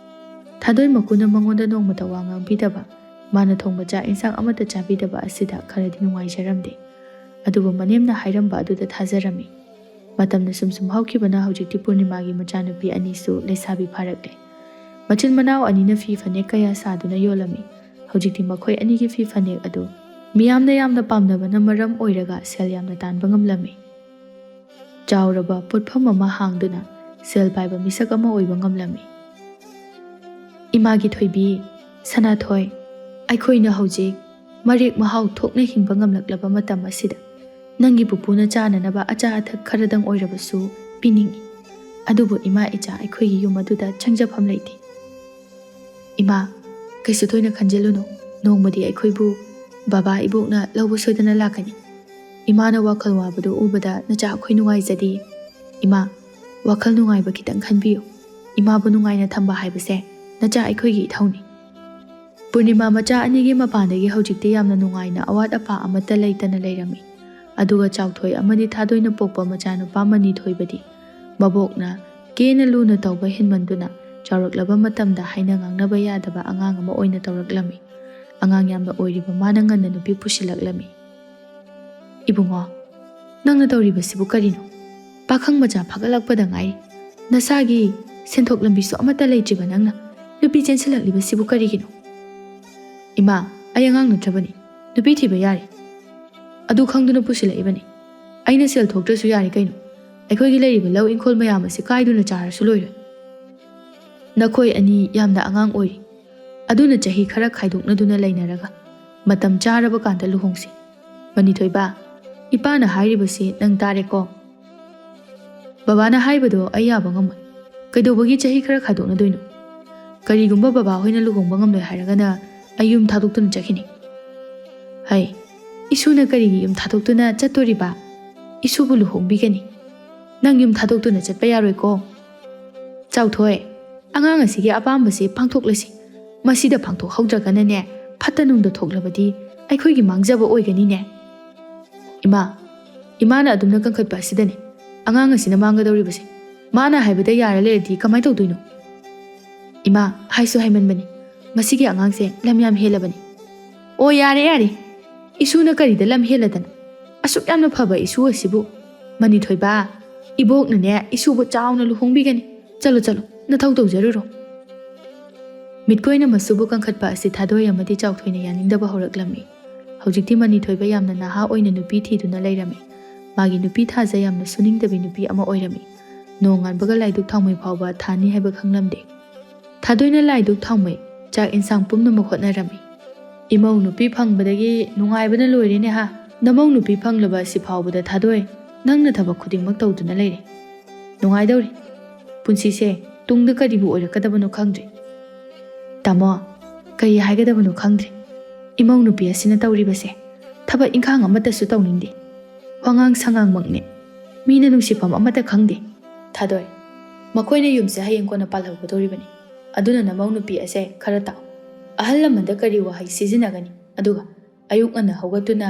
ꯊꯥꯗꯣꯏ ꯃꯀꯨꯅ ꯃꯉꯣꯟꯗ ꯅꯣꯡꯃꯇ ꯋꯥ ꯉꯥꯡꯕꯤꯗꯕ, ꯃꯥꯅ ꯊꯣꯡꯕ ꯆꯥꯛ ꯏꯟꯁꯥꯡ ꯑꯃꯠꯇ ꯆꯥꯕꯤꯗꯕ ꯑꯁꯤꯗ ꯈꯔꯗꯤ ꯅꯨꯡꯉꯥꯏꯖꯔꯝꯗꯦ꯫ ꯑꯗꯨꯕꯨ ꯃꯅꯦꯝꯅ ꯍꯥꯏꯔꯝꯕ ꯑꯗꯨꯗ ꯊꯥꯖꯔꯝꯃꯤ꯫ ꯃꯇꯝꯅ ꯁꯨꯝ ꯁꯨꯝ ꯍꯧꯈꯤꯕꯅ ꯍꯧꯖꯤꯛꯇꯤ ꯄꯨꯔꯅꯤꯃꯥꯒꯤ ꯃꯆꯥꯅꯨꯄꯤ ꯑꯅꯤꯁꯨ ꯂꯩꯁꯥꯕꯤ ꯐꯥꯔꯛꯂꯦ꯫ ꯃꯆꯤꯟ ꯃꯅꯥꯎ ꯑꯅꯤꯅ ꯐꯤ ꯐꯅꯦꯛ ꯀꯌꯥ ꯁꯥꯗꯨꯅ ꯌꯣꯜꯂꯝꯃꯤ꯫ ꯍꯧꯖꯤꯛꯇꯤ ꯃꯈꯣꯏ ꯑꯅꯤꯒꯤ ꯐꯤ ꯐꯅꯦꯛ ꯑꯗꯨ ꯃꯤꯌꯥꯝꯅ ꯌꯥꯝꯅ ꯄꯥꯝꯅꯕꯅ ꯃꯔꯝ ꯑꯣꯏꯔꯒ ꯁꯦꯜ ꯌꯥꯝꯅ ꯇꯥꯟꯕ ꯉꯝꯂꯝꯃꯤ꯫ ꯆꯥꯎꯔꯕ ꯄꯣꯠꯐꯝ ꯑꯃ ꯍꯥꯡꯗꯨꯅ ꯁꯦꯜ ꯄꯥꯏꯕ ꯃꯤꯁꯛ ꯑꯃ ꯑꯣꯏꯕ ꯉꯝꯂꯝꯃꯤ꯫ ꯏꯃꯥꯒꯤ ꯊꯣꯏꯕꯤ, ꯁꯅꯥꯊꯣꯏ, ꯑꯩꯈꯣꯏꯅ ꯍꯧꯖꯤꯛ ꯃꯔꯦꯛ ꯃꯍꯥꯎ ꯊꯣꯛꯅ ꯍꯤꯡꯕ ꯉꯝꯂꯛꯂꯕ ꯃꯇꯝ ꯑꯁꯤꯗ ꯅꯪꯒꯤ ꯄꯨꯄꯨꯅ ꯆꯥꯅꯅꯕ ꯑꯆꯥ ꯑꯊꯛ ꯈꯔꯗꯪ ꯑꯣꯏꯔꯕꯁꯨ ꯄꯤꯅꯤꯡꯏ꯫ ꯑꯗꯨꯕꯨ ꯏꯃꯥ ꯏꯆꯥ ꯑꯩꯈꯣꯏꯒꯤ ꯌꯨꯝ ꯑꯗꯨꯗ ꯆꯪꯖꯐꯝ ꯂꯩꯇꯦ꯫ ꯏꯃꯥ, ꯀꯩꯁꯨ ꯊꯣꯏꯅ ꯈꯟꯖꯤꯜꯂꯨꯅꯨ꯫ ꯅꯣꯡꯃꯗꯤ ꯑꯩꯈꯣꯏꯕꯨ ꯕꯕꯥ ꯏꯕꯣꯛꯅ ꯂꯧꯕ ꯁꯣꯏꯗꯅ ꯂꯥꯛꯀꯅꯤ꯫ ꯏꯃꯥꯅ ꯋꯥꯈꯜ ꯋꯥꯕꯗꯨ ꯎꯕꯗ ꯅꯆꯥ ꯑꯩꯈꯣꯏ ꯅꯨꯡꯉꯥꯏꯖꯗꯦ꯫ ꯏꯃꯥ, ꯋꯥꯈꯜ ꯅꯨꯡꯉꯥꯏꯕ ꯈꯤꯇꯪ ꯈꯟꯕꯤꯌꯨ꯫ ꯏꯃꯥꯕꯨ ꯅꯨꯡꯉꯥꯏꯅ ꯊꯝꯕ ꯍꯥꯏꯕꯁꯦ ꯅꯆꯥ ꯑꯩꯈꯣꯏꯒꯤ ꯏꯊꯧꯅꯤ꯫ ꯄꯨꯔꯅꯤꯃꯥ ꯃꯆꯥ ꯑꯅꯤꯒꯤ ꯃꯄꯥꯟꯗꯒꯤ ꯍꯧꯖꯤꯛꯇꯤ ꯌꯥꯝꯅ ꯅꯨꯡꯉꯥꯏꯅ ꯑꯋꯥꯠ ꯑꯄꯥ ꯑꯃꯠꯇ ꯂꯩꯇꯅ ꯂꯩꯔꯝꯃꯤ꯫ ꯑꯗꯨꯒ ꯆꯥꯎꯊꯣꯏ ꯑꯃꯗꯤ ꯊꯥꯗꯣꯏꯅ ꯄꯣꯛꯄ ꯃꯆꯥꯅꯨꯄꯥ ꯃꯅꯤꯊꯣꯏꯕꯗꯤ ꯃꯕꯣꯛꯅ ꯀꯦꯅ ꯂꯨꯅ ꯇꯧꯕ ꯍꯦꯟꯃꯟꯗꯨꯅ ꯆꯥꯎꯔꯛꯂꯕ ꯃꯇꯝꯗ ꯍꯥꯏꯅ ꯉꯥꯡꯅꯕ ꯌꯥꯗꯕ ꯑꯉꯥꯡ ꯑꯃ ꯑꯣꯏꯅ ꯇꯧꯔꯛꯂꯝꯃꯤ꯫ ꯑꯉꯥꯡ ꯌꯥꯝꯅ ꯑꯣꯏꯔꯤꯕ ꯃꯥꯅ ꯉꯟꯅ ꯅꯨꯄꯤ ꯄꯨꯁꯤꯜꯂꯛꯂꯝꯃꯤ꯫ "ꯏꯕꯨꯡꯉꯣ, ꯅꯪꯅ ꯇꯧꯔꯤꯕꯁꯤꯕꯨ ꯀꯔꯤꯅꯣ? ꯄꯥꯈꯪ ꯃꯆꯥ ꯐꯒꯠꯂꯛꯄꯗ ꯉꯥꯏꯔꯤ꯫ ꯅꯁꯥꯒꯤ ꯁꯦꯟꯊꯣꯛ ꯂꯝꯕꯤꯁꯨ ꯑꯃꯠꯇ ꯂꯩꯇ꯭ꯔꯤꯕ ꯅꯪꯅ ꯅꯨꯄꯤ ꯆꯦꯟꯁꯤꯜꯂꯛꯂꯤꯕꯁꯤꯕꯨ ꯀꯔꯤꯒꯤꯅꯣ?" "ꯏꯃꯥ, ꯑꯩ ꯑꯉꯥꯡ ꯅꯠꯇ꯭ꯔꯕꯅꯤ꯫ ꯅꯨꯄꯤ ꯊꯤꯕ ꯌꯥꯔꯦ꯫ ꯑꯗꯨ ꯈꯪꯗꯨꯅ ꯄꯨꯁꯤꯜꯂꯛꯏꯕꯅꯤ꯫ ꯑꯩꯅ ꯁꯦꯜ ꯊꯣꯛꯇ꯭ꯔꯁꯨ ꯌꯥꯔꯦ ꯀꯩꯅꯣ꯫ ꯑꯩꯈꯣꯏꯒꯤ ꯂꯩꯔꯤꯕ ꯂꯧ ꯏꯪꯈꯣꯜ ꯃꯌꯥꯝ ꯑꯁꯤ ꯀꯥꯏꯗꯨꯅ ꯆꯥꯔꯁꯨ ꯂꯣꯏꯔꯦ꯫ ꯅꯈꯣꯏ ꯑꯅꯤ ꯌꯥꯝꯅ ꯑꯉꯥꯡ ꯑꯣꯏꯔꯤ꯫ ꯑꯗꯨꯅ ꯆꯍꯤ ꯈꯔ ꯈꯥꯏꯗꯣꯛꯅꯗꯨꯅ ꯂꯩꯅꯔꯒ ꯃꯇꯝ ꯆꯥꯔꯕ ꯀꯥꯟꯗ ꯂꯨꯍꯣꯡꯁꯤ꯫ ꯃꯅꯤꯊꯣꯏꯕ, ꯏꯄꯥꯅ ꯍꯥꯏꯔꯤꯕꯁꯤ ꯅꯪ ꯇꯥꯔꯦꯀꯣ?" "ꯕꯕꯥꯅ ꯍꯥꯏꯕꯗꯣ ꯑꯩ ꯌꯥꯕ ꯉꯝꯃꯣꯏ꯫ ꯀꯩꯗꯧꯕꯒꯤ ꯆꯍꯤ ꯈꯔ ꯈꯥꯏꯗꯣꯛꯅꯗꯣꯏꯅꯣ? ꯀꯔꯤꯒꯨꯝꯕ ꯕꯕꯥ ꯍꯣꯏꯅ ꯂꯨꯍꯣꯡꯕ ꯉꯝꯂꯣꯏ ꯍꯥꯏꯔꯒꯅ ꯑꯩ ꯌꯨꯝ ꯊꯥꯗꯣꯛꯇꯨꯅ ꯆꯠꯈꯤꯅꯤ꯫" "ꯍꯩ, ꯏꯁꯨꯅ ꯀꯔꯤꯒꯤ ꯌꯨꯝ ꯊꯥꯗꯣꯛꯇꯨꯅ ꯆꯠꯇꯣꯔꯤꯕ? ꯏꯁꯨꯕꯨ ꯂꯨꯍꯣꯡꯕꯤꯒꯅꯤ꯫ ꯅꯪ ꯌꯨꯝ ꯊꯥꯗꯣꯛꯇꯨꯅ ꯆꯠꯄ ꯌꯥꯔꯣꯏꯀꯣ꯫" "ꯆꯥꯎꯊꯣꯏ, ꯑꯉꯥꯡ ꯑꯁꯤꯒꯤ ꯑꯄꯥꯝꯕꯁꯤ ꯄꯥꯡꯊꯣꯛꯂꯁꯤ꯫ ꯃꯁꯤꯗ ꯄꯥꯡꯊꯣꯛꯍꯧꯗ꯭ꯔꯒꯅꯅꯦ, ꯐꯠꯇ ꯅꯨꯡꯗ ꯊꯣꯛꯂꯕꯗꯤ ꯑꯩꯈꯣꯏꯒꯤ ꯃꯥꯡꯖꯕ ꯑꯣꯏꯒꯅꯤꯅꯦ꯫" "ꯏꯃꯥ, ꯏꯃꯥꯅ ꯑꯗꯨꯝꯅ ꯀꯟꯈꯠꯄ ꯑꯁꯤꯗꯅꯤ ꯑꯉꯥꯡ ꯑꯁꯤꯅ ꯃꯥꯡꯒꯗꯧꯔꯤꯕꯁꯦ꯫ ꯃꯥꯅ ꯍꯥꯏꯕꯗ ꯌꯥꯔ ꯂꯩꯔꯗꯤ ꯀꯃꯥꯏ ꯇꯧꯗꯣꯏꯅꯣ? ꯏꯃꯥ, ꯍꯥꯏꯁꯨ ꯍꯥꯏꯃꯟꯕꯅꯤ, ꯃꯁꯤꯒꯤ ꯑꯉꯥꯡꯁꯦ ꯂꯝ ꯌꯥꯝ ꯍꯦꯜꯂꯕꯅꯤ꯫ ꯑꯣ, ꯌꯥꯔꯦ, ꯌꯥꯔꯦ, ꯏꯁꯨꯅ ꯀꯔꯤꯗ ꯂꯝ ꯍꯦꯜꯂꯗꯅ? ꯑꯁꯨꯛ ꯌꯥꯝꯅ ꯐꯕ ꯏꯁꯨ ꯑꯁꯤꯕꯨ꯫ ꯃꯅꯤꯊꯣꯏꯕ, ꯏꯕꯣꯛꯅꯅꯦ ꯏꯁꯨꯕꯨ ꯆꯥꯎꯅ ꯂꯨꯍꯣꯡꯕꯤꯒꯅꯤ꯫ ꯆꯠꯂꯣ, ꯆꯠꯂꯣ, ꯅꯊꯧ ꯇꯧꯖꯔꯨꯔꯣ꯫ ꯃꯤꯠꯀꯣꯏꯅ ꯃꯁꯨꯕꯨ ꯀꯟꯈꯠꯄ ꯑꯁꯤ ꯊꯥꯗꯣꯏ ꯑꯃꯗꯤ ꯆꯥꯎꯊꯣꯏꯅ ꯌꯥꯅꯤꯡꯗꯕ ꯍꯧꯔꯛꯂꯝꯃꯤ꯫ ꯍꯧꯖꯤꯛꯇꯤ ꯃꯅꯤꯊꯣꯏꯕ ꯌꯥꯝꯅ ꯅꯍꯥ ꯑꯣꯏꯅ ꯅꯨꯄꯤ ꯊꯤꯗꯨꯅ ꯂꯩꯔꯝꯃꯤ꯫ ꯃꯥꯒꯤ ꯅꯨꯄꯤ ꯊꯥꯖ ꯌꯥꯝꯅ ꯁꯨꯅꯤꯡꯗꯕꯤ ꯅꯨꯄꯤ ꯑꯃ ꯑꯣꯏꯔꯝꯃꯤ꯫ ꯅꯣꯡꯉꯥꯟꯕꯒ ꯂꯥꯏꯗꯨꯛ ꯊꯥꯎꯃꯩ ꯐꯥꯎꯕ ꯊꯥꯅꯤ ꯍꯥꯏꯕ ꯈꯪꯂꯝꯗꯦ꯫ ꯊꯥꯗꯣꯏꯅ ꯂꯥꯏꯗꯨꯛ ꯊꯥꯎꯃꯩ, ꯆꯥꯛ ꯏꯟꯁꯥꯡ ꯄꯨꯝꯅꯃꯛ ꯍꯣꯠꯅꯔꯝꯃꯤ꯫ "ꯏꯃꯧ ꯅꯨꯄꯤ ꯐꯪꯕꯗꯒꯤ ꯅꯨꯡꯉꯥꯏꯕꯅ ꯂꯣꯏꯔꯦꯅꯦ ꯍꯥ꯫ ꯅꯃꯧ ꯅꯨꯄꯤ ꯐꯪꯂꯕ ꯑꯁꯤ ꯐꯥꯎꯕꯗ ꯊꯥꯗꯣꯏ, ꯅꯪꯅ ꯊꯕꯛ ꯈꯨꯗꯤꯡꯃꯛ ꯇꯧꯗꯨꯅ ꯂꯩꯔꯦ꯫ ꯅꯨꯡꯉꯥꯏꯗꯧꯔꯤ꯫ ꯄꯨꯟꯁꯤꯁꯦ ꯇꯨꯡꯗ ꯀꯔꯤꯕꯨ ꯑꯣꯏꯔꯛꯀꯗꯕꯅꯣ ꯈꯪꯗ꯭ꯔꯦ꯫" "ꯇꯥꯃꯣ, ꯀꯔꯤ ꯍꯥꯏꯒꯗꯕꯅꯣ ꯈꯪꯗ꯭ꯔꯦ꯫ ꯏꯃꯧ ꯅꯨꯄꯤ ꯑꯁꯤꯅ ꯇꯧꯔꯤꯕꯁꯦ ꯊꯕꯛ ꯏꯪꯈꯥꯡ ꯑꯃꯠꯇꯁꯨ ꯇꯧꯅꯤꯡꯗꯦ꯫ ꯋꯥꯉꯥꯡ ꯁꯉꯥꯡꯃꯛꯅꯦ꯫ ꯃꯤꯅ ꯅꯨꯡꯁꯤꯐꯝ ꯑꯃꯠꯇ ꯈꯪꯗꯦ꯫" "ꯊꯥꯗꯣꯏ, ꯃꯈꯣꯏꯅ ꯌꯨꯝꯁꯦ ꯍꯌꯦꯡ ꯀꯣꯟꯅ ꯄꯥꯜꯍꯧꯒꯗꯧꯔꯤꯕꯅꯤ꯫ ꯑꯗꯨꯅ ꯅꯃꯧ ꯅꯨꯄꯤ ꯑꯁꯦ ꯈꯔ ꯇꯥꯎ꯫ ꯑꯍꯜ ꯂꯃꯟꯗ ꯀꯔꯤ ꯋꯥꯍꯩ ꯁꯤꯖꯤꯟꯅꯒꯅꯤ? ꯑꯗꯨꯒ ꯑꯌꯨꯛ ꯉꯟꯅ ꯍꯧꯒꯠꯇꯨꯅ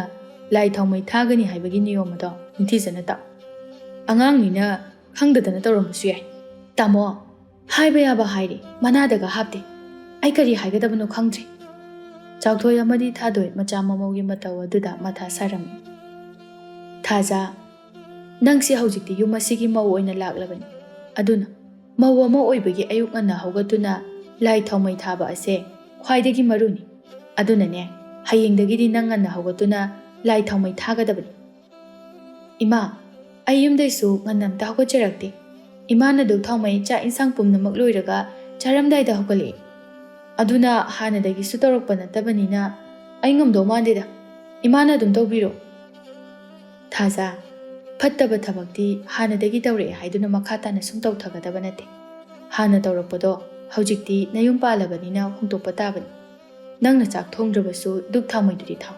ꯂꯥꯏ ꯊꯥꯎꯃꯩ ꯊꯥꯒꯅꯤ ꯍꯥꯏꯕꯒꯤ ꯅꯤꯌꯣꯝ ꯑꯗꯣ ꯅꯤꯡꯊꯤꯖꯅ ꯇꯥꯎ꯫ ꯑꯉꯥꯡꯅꯤꯅ ꯈꯪꯗꯗꯅ ꯇꯧꯔꯝꯕꯁꯨ ꯌꯥꯏ꯫" "ꯇꯥꯃꯣ, ꯍꯥꯏꯕ ꯌꯥꯕ ꯍꯥꯏꯔꯦ, ꯃꯅꯥꯗꯒ ꯍꯥꯞꯇꯦ꯫ ꯑꯩ ꯀꯔꯤ ꯍꯥꯏꯒꯗꯕꯅꯣ ꯈꯪꯗ꯭ꯔꯦ꯫" ꯆꯥꯎꯊꯣꯏ ꯑꯃꯗꯤ ꯊꯥꯗꯣꯏ ꯃꯆꯥ ꯃꯃꯧꯒꯤ ꯃꯇꯧ ꯑꯗꯨꯗ ꯃꯊꯥ ꯁꯥꯔꯝꯃꯤ꯫ "ꯊꯥꯖ, ꯅꯪꯁꯦ ꯍꯧꯖꯤꯛꯇꯤ ꯌꯨꯝ ꯑꯁꯤꯒꯤ ꯃꯧ ꯑꯣꯏꯅ ꯂꯥꯛꯂꯕꯅꯤ꯫ ꯑꯗꯨꯅ ꯃꯧ ꯑꯃ ꯑꯣꯏꯕꯒꯤ ꯑꯌꯨꯛ ꯉꯟꯅ ꯍꯧꯒꯠꯇꯨꯅ ꯂꯥꯏ ꯊꯥꯎꯃꯩ ꯊꯥꯕ ꯑꯁꯦ ꯈ꯭ꯋꯥꯏꯗꯒꯤ ꯃꯔꯨꯅꯤ꯫ ꯑꯗꯨꯅꯅꯦ, ꯍꯌꯦꯡꯗꯒꯤꯗꯤ ꯅꯪ ꯉꯟꯅ ꯍꯧꯒꯠꯇꯨꯅ ꯂꯥꯏ ꯊꯥꯎꯃꯩ ꯊꯥꯒꯗꯕꯅꯤ꯫" "ꯏꯃꯥ, ꯑꯩ ꯌꯨꯝꯗꯩꯁꯨ ꯉꯟꯅ ꯑꯝꯇ ꯍꯧꯒꯠꯆꯔꯛꯇꯦ꯫ ꯏꯃꯥꯅ ꯙꯨꯛ ꯊꯥꯎꯃꯩ, ꯆꯥꯛ ꯏꯟꯁꯥꯡ ꯄꯨꯝꯅꯃꯛ ꯂꯣꯏꯔꯒ ꯆꯥꯔꯝꯗꯥꯏꯗ ꯍꯧꯒꯠꯂꯛꯏ꯫ ꯑꯗꯨꯅ ꯍꯥꯟꯅꯗꯒꯤꯁꯨ ꯇꯧꯔꯛꯄ ꯅꯠꯇꯕꯅꯤꯅ ꯑꯩ ꯉꯝꯗꯧ ꯃꯥꯟꯗꯦꯗ꯫ ꯏꯃꯥꯅ ꯑꯗꯨꯝ ꯇꯧꯕꯤꯔꯣ꯫" "ꯊꯥꯖ, ꯐꯠꯇꯕ ꯊꯕꯛꯇꯤ ꯍꯥꯟꯅꯗꯒꯤ ꯇꯧꯔꯛꯑꯦ ꯍꯥꯏꯗꯨꯅ ꯃꯈꯥ ꯇꯥꯅ ꯁꯨꯝ ꯇꯧꯊꯒꯗꯕ ꯅꯠꯇꯦ꯫ ꯍꯥꯟꯅ ꯇꯧꯔꯛꯄꯗꯣ ꯍꯧꯖꯤꯛꯇꯤ ꯅꯌꯨꯝ ꯄꯥꯜꯂꯕꯅꯤꯅ ꯍꯣꯡꯗꯣꯛꯄ ꯇꯥꯕꯅꯤ꯫ ꯅꯪꯅ ꯆꯥꯛ ꯊꯣꯡꯗ꯭ꯔꯕꯁꯨ ꯙꯨꯛ ꯊꯥꯎꯃꯩꯗꯨꯗꯤ ꯊꯥꯎ꯫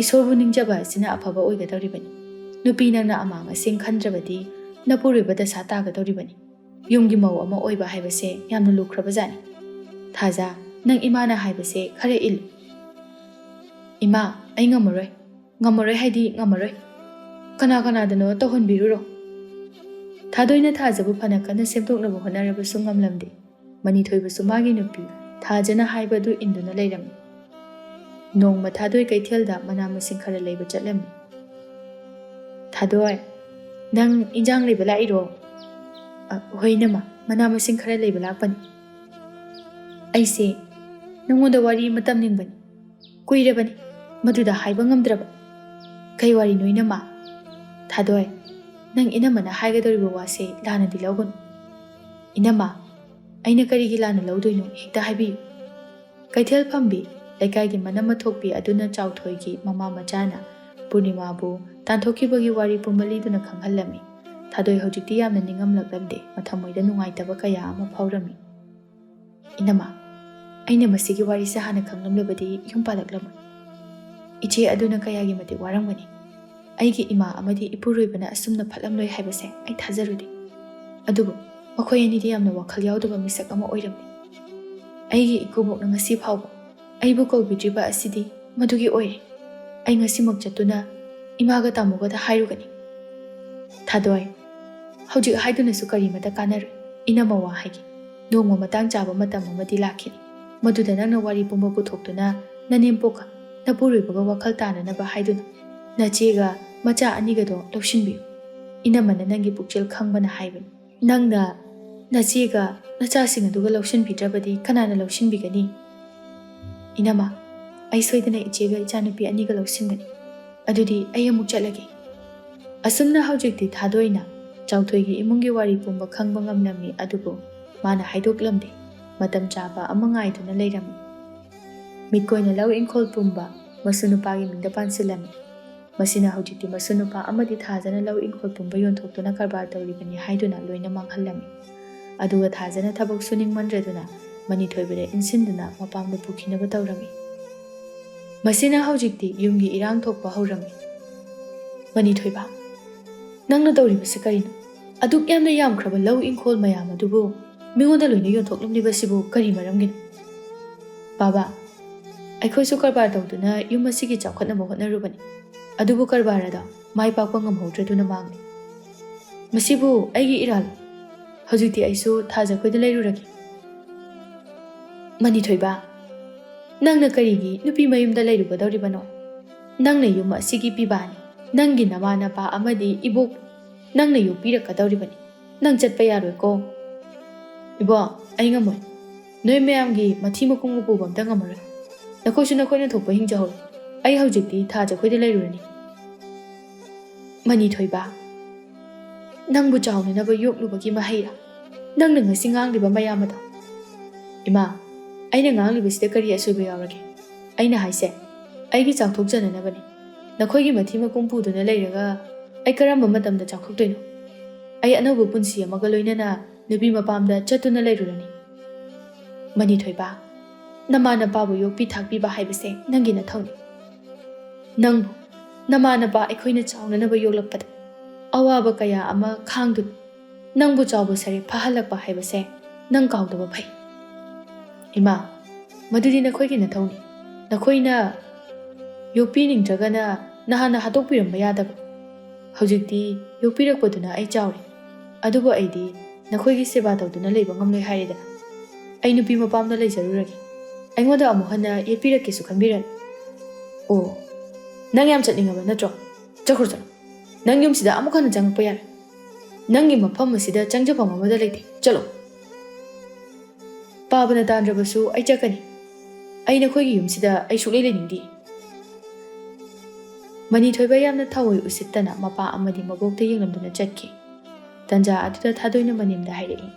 ꯏꯁꯣꯔꯕꯨ ꯅꯤꯡꯖꯕ ꯑꯁꯤꯅ ꯑꯐꯕ ꯑꯣꯏꯒꯗꯧꯔꯤꯕꯅꯤ꯫ ꯅꯨꯄꯤ ꯅꯪꯅ ꯑꯃꯥꯡ ꯑꯁꯦꯡ ꯈꯟꯗ꯭ꯔꯕꯗꯤ ꯅꯄꯨꯔꯣꯏꯕ ꯗꯁꯥ ꯇꯥꯒꯗꯧꯔꯤꯕꯅꯤ꯫ ꯌꯨꯝꯒꯤ ꯃꯧ ꯑꯃ ꯑꯣꯏꯕ ꯍꯥꯏꯕꯁꯦ ꯌꯥꯝꯅ ꯂꯨꯈ꯭ꯔꯕ ꯖꯥꯠꯅꯤ꯫ ꯊꯥꯖ, ꯅꯪ ꯏꯃꯥꯅ ꯍꯥꯏꯕꯁꯦ ꯈꯔ ꯏꯜꯂꯨ꯫" "ꯏꯃꯥ, ꯑꯩ ꯉꯝꯃꯔꯣꯏ꯫ ꯉꯝꯃꯔꯣꯏ ꯍꯥꯏꯗꯤ ꯉꯝꯃꯔꯣꯏ꯫" ꯀꯅꯥ ꯀꯅꯥꯗꯅꯣ ꯇꯧꯍꯟꯕꯤꯔꯨꯔꯣ꯫ ꯊꯥꯗꯣꯏꯅ ꯊꯥꯖꯕꯨ ꯐꯅ ꯀꯟꯅ ꯁꯦꯝꯗꯣꯛꯅꯕ ꯍꯣꯠꯅꯔꯕꯁꯨ ꯉꯝꯂꯝꯗꯦ꯫ ꯃꯅꯤꯊꯣꯏꯕꯁꯨ ꯃꯥꯒꯤ ꯅꯨꯄꯤ ꯊꯥꯖꯅ ꯍꯥꯏꯕ ꯑꯗꯨ ꯏꯟꯗꯨꯅ ꯂꯩꯔꯝꯃꯤ꯫ ꯅꯣꯡꯃ ꯊꯥꯗꯣꯏ ꯀꯩꯊꯦꯜꯗ ꯃꯅꯥ ꯃꯁꯤꯡ ꯈꯔ ꯂꯩꯕ ꯆꯠꯂꯝꯃꯤ꯫ "ꯊꯥꯗꯣꯏ, ꯅꯪ ꯏꯟꯖꯥꯡ ꯂꯩꯕ ꯂꯥꯛꯏꯔꯣ?" "ꯑ, ꯍꯣꯏ ꯏꯅꯝꯃ, ꯃꯅꯥ ꯃꯁꯤꯡ ꯈꯔ ꯂꯩꯕ ꯂꯥꯛꯄꯅꯤ꯫ ꯑꯩꯁꯦ ꯅꯪꯉꯣꯟꯗ ꯋꯥꯔꯤ ꯑꯃ ꯇꯝꯅꯤꯡꯕꯅꯤ꯫ ꯀꯨꯏꯔꯕꯅꯤ ꯃꯗꯨꯗ ꯍꯥꯏꯕ ꯉꯝꯗ꯭ꯔꯕ꯫" "ꯀꯩ ꯋꯥꯔꯤꯅꯣ ꯏꯅꯝꯃ?" "ꯊꯥꯗꯣꯏ, ꯅꯪ ꯏꯅꯝꯃꯅ ꯍꯥꯏꯒꯗꯧꯔꯤꯕ ꯋꯥꯁꯦ ꯂꯥꯟꯅꯗꯤ ꯂꯧꯒꯅꯨ꯫" "ꯏꯅꯝꯃ, ꯑꯩꯅ ꯀꯔꯤꯒꯤ ꯂꯥꯟꯅ ꯂꯧꯗꯣꯏꯅꯣ? ꯍꯦꯛꯇ ꯍꯥꯏꯕꯤꯌꯨ꯫" ꯀꯩꯊꯦꯜ ꯐꯝꯕꯤ, ꯂꯩꯀꯥꯏꯒꯤ ꯃꯅꯝ ꯃꯊꯣꯛꯄꯤ ꯑꯗꯨꯅ ꯆꯥꯎꯊꯣꯏꯒꯤ ꯃꯃꯥ ꯃꯆꯥꯅ ꯄꯨꯔꯅꯤꯃꯥꯕꯨ ꯇꯥꯟꯊꯣꯛꯈꯤꯕꯒꯤ ꯋꯥꯔꯤ ꯄꯨꯝꯕ ꯂꯤꯗꯨꯅ ꯈꯪꯍꯜꯂꯝꯃꯤ꯫ ꯊꯥꯗꯣꯏ ꯍꯧꯖꯤꯛꯇꯤ ꯌꯥꯝꯅ ꯅꯤꯡꯉꯝꯂꯛꯂꯝꯗꯦ꯫ ꯃꯊꯃꯣꯏꯗ ꯅꯨꯡꯉꯥꯏꯇꯕ ꯀꯌꯥ ꯑꯃ ꯐꯥꯎꯔꯝꯃꯤ꯫ "ꯏꯅꯝꯃ, ꯑꯩꯅ ꯃꯁꯤꯒꯤ ꯋꯥꯔꯤꯁꯦ ꯍꯥꯟꯅ ꯈꯪꯂꯝꯂꯕꯗꯤ ꯌꯨꯝ ꯄꯥꯜꯂꯛꯂꯝꯃꯣꯏ꯫ ꯏꯆꯦ ꯑꯗꯨꯅ ꯀꯌꯥꯒꯤ ꯃꯇꯤꯛ ꯋꯥꯔꯝꯒꯅꯤ꯫ ꯑꯩꯒꯤ ꯏꯃꯥ ꯑꯃꯗꯤ ꯏꯄꯨꯔꯣꯏꯕꯅ ꯑꯁꯨꯝꯅ ꯐꯠꯂꯝꯂꯣꯏ ꯍꯥꯏꯕꯁꯦ ꯑꯩ ꯊꯥꯖꯔꯨꯗꯦ꯫ ꯑꯗꯨꯕꯨ ꯃꯈꯣꯏ ꯑꯅꯤꯗꯤ ꯌꯥꯝꯅ ꯋꯥꯈꯜ ꯌꯥꯎꯗꯕ ꯃꯤꯁꯛ ꯑꯃ ꯑꯣꯏꯔꯝꯃꯤ꯫ ꯑꯩꯒꯤ ꯏꯀꯨꯕꯣꯛꯅ ꯉꯁꯤ ꯐꯥꯎꯕ ꯑꯩꯕꯨ ꯀꯧꯕꯤꯗ꯭ꯔꯤꯕ ꯑꯁꯤꯗꯤ ꯃꯗꯨꯒꯤ ꯑꯣꯏꯔꯦ꯫ ꯑꯩ ꯉꯁꯤꯃꯛ ꯆꯠꯇꯨꯅ ꯏꯃꯥꯒ ꯇꯥꯃꯣꯒꯗ ꯍꯥꯏꯔꯨꯒꯅꯤ꯫" "ꯊꯥꯗꯣꯏ, ꯍꯧꯖꯤꯛ ꯍꯥꯏꯗꯨꯅꯁꯨ ꯀꯔꯤꯃꯇ ꯀꯥꯟꯅꯔꯣꯏ꯫ ꯏꯅꯝꯃ ꯋꯥ ꯍꯥꯏꯒꯦ꯫ ꯅꯣꯡꯃ ꯃꯇꯥꯡ ꯆꯥꯕ ꯃꯇꯝ ꯑꯃꯗꯤ ꯂꯥꯛꯈꯤꯅꯤ꯫ ꯃꯗꯨꯗ ꯅꯪꯅ ꯋꯥꯔꯤ ꯄꯨꯝꯕ ꯄꯨꯊꯣꯛꯇꯨꯅ ꯅꯅꯦꯝꯄꯣꯛꯀ ꯅꯄꯨꯔꯣꯏꯕꯒ ꯋꯥꯈꯜ ꯇꯥꯅꯅꯕ ꯍꯥꯏꯗꯨꯅ ꯅꯆꯦꯒ ꯃꯆꯥ ꯑꯅꯤꯒꯗꯣ ꯂꯧꯁꯤꯟꯕꯤꯌꯨ꯫ ꯏꯅꯝꯃꯅ ꯅꯪꯒꯤ ꯄꯨꯛꯆꯦꯜ ꯈꯪꯕꯅ ꯍꯥꯏꯕꯅꯤ꯫ ꯅꯪꯅ ꯅꯆꯦꯒ ꯅꯆꯥꯁꯤꯡ ꯑꯗꯨꯒ ꯂꯧꯁꯤꯟꯕꯤꯗ꯭ꯔꯕꯗꯤ ꯀꯅꯥꯅ ꯂꯧꯁꯤꯟꯕꯤꯒꯅꯤ? ꯏꯅꯝꯃ, ꯑꯩ ꯁꯣꯏꯗꯅ ꯏꯆꯦꯒ ꯏꯆꯥꯅꯨꯄꯤ ꯑꯅꯤꯒ ꯂꯧꯁꯤꯟꯒꯅꯤ꯫ ꯑꯗꯨꯗꯤ ꯑꯩ ꯑꯃꯨꯛ ꯆꯠꯂꯒꯦ꯫" ꯑꯁꯨꯝꯅ ꯍꯧꯖꯤꯛꯇꯤ ꯊꯥꯗꯣꯏꯅ ꯆꯥꯎꯊꯣꯏꯒꯤ ꯏꯃꯨꯡꯒꯤ ꯋꯥꯔꯤ ꯄꯨꯝꯕ ꯈꯪꯕ ꯉꯝꯂꯝꯃꯤ, ꯑꯗꯨꯕꯨ ꯃꯥꯅ ꯍꯥꯏꯗꯣꯛꯂꯝꯗꯦ꯫ ꯃꯇꯝ ꯆꯥꯕ ꯑꯃ ꯉꯥꯏꯗꯨꯅ ꯂꯩꯔꯝꯃꯤ꯫ ꯃꯤꯠꯀꯣꯏꯅ ꯂꯧ ꯏꯪꯈꯣꯜ ꯄꯨꯝꯕ ꯃꯁꯨ ꯅꯨꯄꯥꯒꯤ ꯃꯤꯡꯗ ꯄꯥꯟꯁꯤꯜꯂꯝꯃꯤ꯫ ꯃꯁꯤꯅ ꯍꯧꯖꯤꯛꯇꯤ ꯃꯁꯨ ꯅꯨꯄꯥ ꯑꯃꯗꯤ ꯊꯥꯖꯅ ꯂꯧ ꯏꯪꯈꯣꯜ ꯄꯨꯝꯕ ꯌꯣꯟꯊꯣꯛꯇꯨꯅ ꯀꯔꯕꯥꯔ ꯇꯧꯔꯤꯕꯅꯤ ꯍꯥꯏꯗꯨꯅ ꯂꯣꯏꯅ ꯃꯥꯡꯍꯜꯂꯝꯃꯤ꯫ ꯑꯗꯨꯒ ꯊꯥꯖꯅ ꯊꯕꯛ ꯁꯨꯅꯤꯡꯃꯟꯗ꯭ꯔꯗꯨꯅ ꯃꯅꯤꯊꯣꯏꯕꯗ ꯏꯟꯁꯤꯟꯗꯨꯅ ꯃꯄꯥꯝꯗ ꯄꯨꯈꯤꯅꯕ ꯇꯧꯔꯝꯃꯤ꯫ ꯃꯁꯤꯅ ꯍꯧꯖꯤꯛꯇꯤ ꯌꯨꯝꯒꯤ ꯏꯔꯥꯡ ꯊꯣꯛꯄ ꯍꯧꯔꯝꯃꯤ꯫ "ꯃꯅꯤꯊꯣꯏꯕ, ꯅꯪꯅ ꯇꯧꯔꯤꯕꯁꯤ ꯀꯔꯤꯅꯣ? ꯑꯗꯨꯛ ꯌꯥꯝꯅ ꯌꯥꯝꯈ꯭ꯔꯕ ꯂꯧ ꯏꯪꯈꯣꯜ ꯃꯌꯥꯝ ꯑꯗꯨꯕꯨ ꯃꯤꯉꯣꯟꯗ ꯂꯣꯏꯅ ꯌꯣꯟꯊꯣꯛꯂꯝꯂꯤꯕꯁꯤꯕꯨ ꯀꯔꯤ ꯃꯔꯝꯒꯤꯅꯣ?" "ꯕꯥꯕꯥ, ꯑꯩꯈꯣꯏꯁꯨ ꯀꯔꯕꯥꯔ ꯇꯧꯗꯨꯅ ꯌꯨꯝ ꯑꯁꯤꯒꯤ ꯆꯥꯎꯈꯠꯅꯕ ꯍꯣꯠꯅꯔꯨꯕꯅꯤ꯫ ꯑꯗꯨꯕꯨ ꯀꯔꯕꯥꯔ ꯑꯗꯣ ꯃꯥꯏ ꯄꯥꯛꯄ ꯉꯝꯍꯧꯗ꯭ꯔꯗꯨꯅ ꯃꯥꯡꯂꯦ꯫ ꯃꯁꯤꯕꯨ ꯑꯩꯒꯤ ꯏꯔꯥꯜ꯫ ꯍꯧꯖꯤꯛꯇꯤ ꯑꯩꯁꯨ ꯊꯥꯖꯈꯣꯏꯗ ꯂꯩꯔꯨꯔꯒꯦ꯫ ꯃꯅꯤꯊꯣꯏꯕ, ꯅꯪꯅ ꯀꯔꯤꯒꯤ ꯅꯨꯄꯤ ꯃꯌꯨꯝꯗ ꯂꯩꯔꯨꯒꯗꯧꯔꯤꯕꯅꯣ? ꯅꯪꯅ ꯌꯨꯝ ꯑꯁꯤꯒꯤ ꯄꯤꯕꯥꯅꯤ, ꯅꯪꯒꯤ ꯅꯃꯥ ꯅꯄꯥ ꯑꯃꯗꯤ ꯏꯕꯣꯛ ꯅꯪꯅ ꯌꯣꯛꯄꯤꯔꯛꯀꯗꯧꯔꯤꯕꯅꯤ꯫ ꯅꯪ ꯆꯠꯄ ꯌꯥꯔꯣꯏꯀꯣ꯫ ꯏꯕꯣ, ꯑꯩ ꯉꯝꯃꯣꯏ꯫ ꯅꯣꯏ ꯃꯌꯥꯝꯒꯤ ꯃꯊꯤ ꯃꯀꯨꯡ ꯃꯄꯨꯕ ꯑꯝꯇ ꯉꯝꯃꯔꯣꯏ꯫ ꯅꯈꯣꯏꯁꯨ ꯅꯈꯣꯏꯅ ꯊꯣꯛꯄ ꯍꯤꯡꯖꯍꯧꯔꯣ꯫ ꯑꯩ ꯍꯧꯖꯤꯛꯇꯤ ꯊꯥꯖꯈꯣꯏꯗ ꯂꯩꯔꯨꯔꯅꯤ꯫ ꯃꯅꯤꯊꯣꯏꯕ, ꯅꯪꯕꯨ ꯆꯥꯎꯅꯅꯕ ꯌꯣꯛꯂꯨꯕꯒꯤ ꯃꯍꯩꯔꯥ ꯅꯪꯅ ꯉꯁꯤ ꯉꯥꯡꯂꯤꯕ ꯃꯌꯥꯝ ꯑꯗꯣ? ꯏꯃꯥ, ꯑꯩꯅ ꯉꯥꯡꯂꯤꯕꯁꯤꯗ ꯀꯔꯤ ꯑꯁꯣꯏꯕ ꯌꯥꯎꯔꯒꯦ? ꯑꯩꯅ ꯍꯥꯏꯁꯦ ꯑꯩꯒꯤ ꯆꯥꯎꯊꯣꯛꯆꯅꯅꯕꯅꯤ꯫ ꯅꯈꯣꯏꯒꯤ ꯃꯊꯤ ꯃꯀꯨꯝ ꯄꯨꯗꯨꯅ ꯂꯩꯔꯒ ꯑꯩ ꯀꯔꯝꯕ ꯃꯇꯝꯗ ꯆꯥꯎꯊꯣꯛꯇꯣꯏꯅꯣ? ꯑꯩ ꯑꯅꯧꯕ ꯄꯨꯟꯁꯤ ꯑꯃꯒ ꯂꯣꯏꯅꯅ ꯅꯨꯄꯤ ꯃꯄꯥꯝꯗ ꯆꯠꯇꯨꯅ ꯂꯩꯔꯨꯔꯅꯤ꯫ ꯃꯅꯤꯊꯣꯏꯕ, ꯅꯃꯥ ꯅꯄꯥꯕꯨ ꯌꯣꯛꯄꯤ ꯊꯥꯛꯄꯤꯕ ꯍꯥꯏꯕꯁꯦ ꯅꯪꯒꯤ ꯅꯊꯧꯅꯤ꯫ ꯅꯪꯕꯨ, ꯅꯃꯥ ꯅꯄꯥ ꯑꯩꯈꯣꯏꯅ ꯆꯥꯎꯅꯅꯕ ꯌꯣꯛꯂꯛꯄꯗ ꯑꯋꯥꯕ ꯀꯌꯥ ꯑꯃ ꯈꯥꯡꯗꯨꯅ ꯅꯪꯕꯨ ꯆꯥꯎꯕ ꯁꯔꯦ ꯐꯍꯜꯂꯛꯄ ꯍꯥꯏꯕꯁꯦ ꯅꯪ ꯀꯥꯎꯗꯕ ꯐꯩ꯫ ꯏꯃꯥ, ꯃꯗꯨꯗꯤ ꯅꯈꯣꯏꯒꯤ ꯅꯊꯧꯅꯤ꯫ ꯅꯈꯣꯏꯅ ꯌꯣꯛꯄꯤꯅꯤꯡꯗ꯭ꯔꯒꯅ ꯅꯍꯥꯟꯅ ꯍꯥꯠꯇꯣꯛꯄꯤꯔꯝꯕ ꯌꯥꯗꯕ? ꯍꯧꯖꯤꯛꯇꯤ ꯌꯣꯛꯄꯤꯔꯛꯄꯗꯨꯅ ꯑꯩ ꯆꯥꯎꯔꯦ, ꯑꯗꯨꯕꯨ ꯑꯩꯗꯤ ꯅꯈꯣꯏꯒꯤ ꯁꯦꯕꯥ ꯇꯧꯗꯨꯅ ꯂꯩꯕ ꯉꯝꯂꯣꯏ ꯍꯥꯏꯔꯦꯗꯅ꯫ ꯑꯩ ꯅꯨꯄꯤ ꯃꯄꯥꯝꯗ ꯂꯩꯖꯔꯨꯔꯒꯦ꯫ ꯑꯩꯉꯣꯟꯗ ꯑꯃꯨꯛ ꯍꯟꯅ ꯌꯦꯠꯄꯤꯔꯛꯀꯦꯁꯨ ꯈꯟꯕꯤꯔꯅꯨ꯫ ꯑꯣ, ꯅꯪ ꯌꯥꯝ ꯆꯠꯅꯤꯡꯉꯕ ꯅꯠꯇ꯭ꯔꯣ? ꯆꯠꯈ꯭ꯔꯣ, ꯆꯠꯂꯣ꯫ ꯅꯪ ꯌꯨꯝꯁꯤꯗ ꯑꯃꯨꯛ ꯍꯟꯅ ꯆꯪꯉꯛꯄ ꯌꯥꯔꯣꯏ꯫ ꯅꯪꯒꯤ ꯃꯐꯝ ꯑꯁꯤꯗ ꯆꯪꯖꯐꯝ ꯑꯃꯗ ꯂꯩꯇꯦ꯫ ꯆꯠꯂꯣ꯫ ꯄꯥꯕꯅ ꯇꯥꯟꯗ꯭ꯔꯕꯁꯨ ꯑꯩ ꯆꯠꯀꯅꯤ꯫ ꯑꯩ ꯅꯈꯣꯏꯒꯤ ꯌꯨꯝꯁꯤꯗ ꯑꯩ ꯁꯨꯛꯂꯩ ꯂꯩꯅꯤꯡꯗꯦ꯫ ꯃꯅꯤꯊꯣꯏꯕ ꯌꯥꯝꯅ ꯊꯑꯣꯏ ꯎꯁꯤꯠꯇꯅ ꯃꯄꯥ ꯑꯃꯗꯤ ꯃꯕꯣꯛꯇ ꯌꯦꯡꯂꯝꯗꯨꯅ ꯆꯠꯈꯤ꯫ ꯇꯟꯖꯥ ꯑꯗꯨꯗ ꯊꯥꯗꯣꯏꯅ ꯃꯅꯦꯝꯗ ꯍꯥꯏꯔꯛꯏ,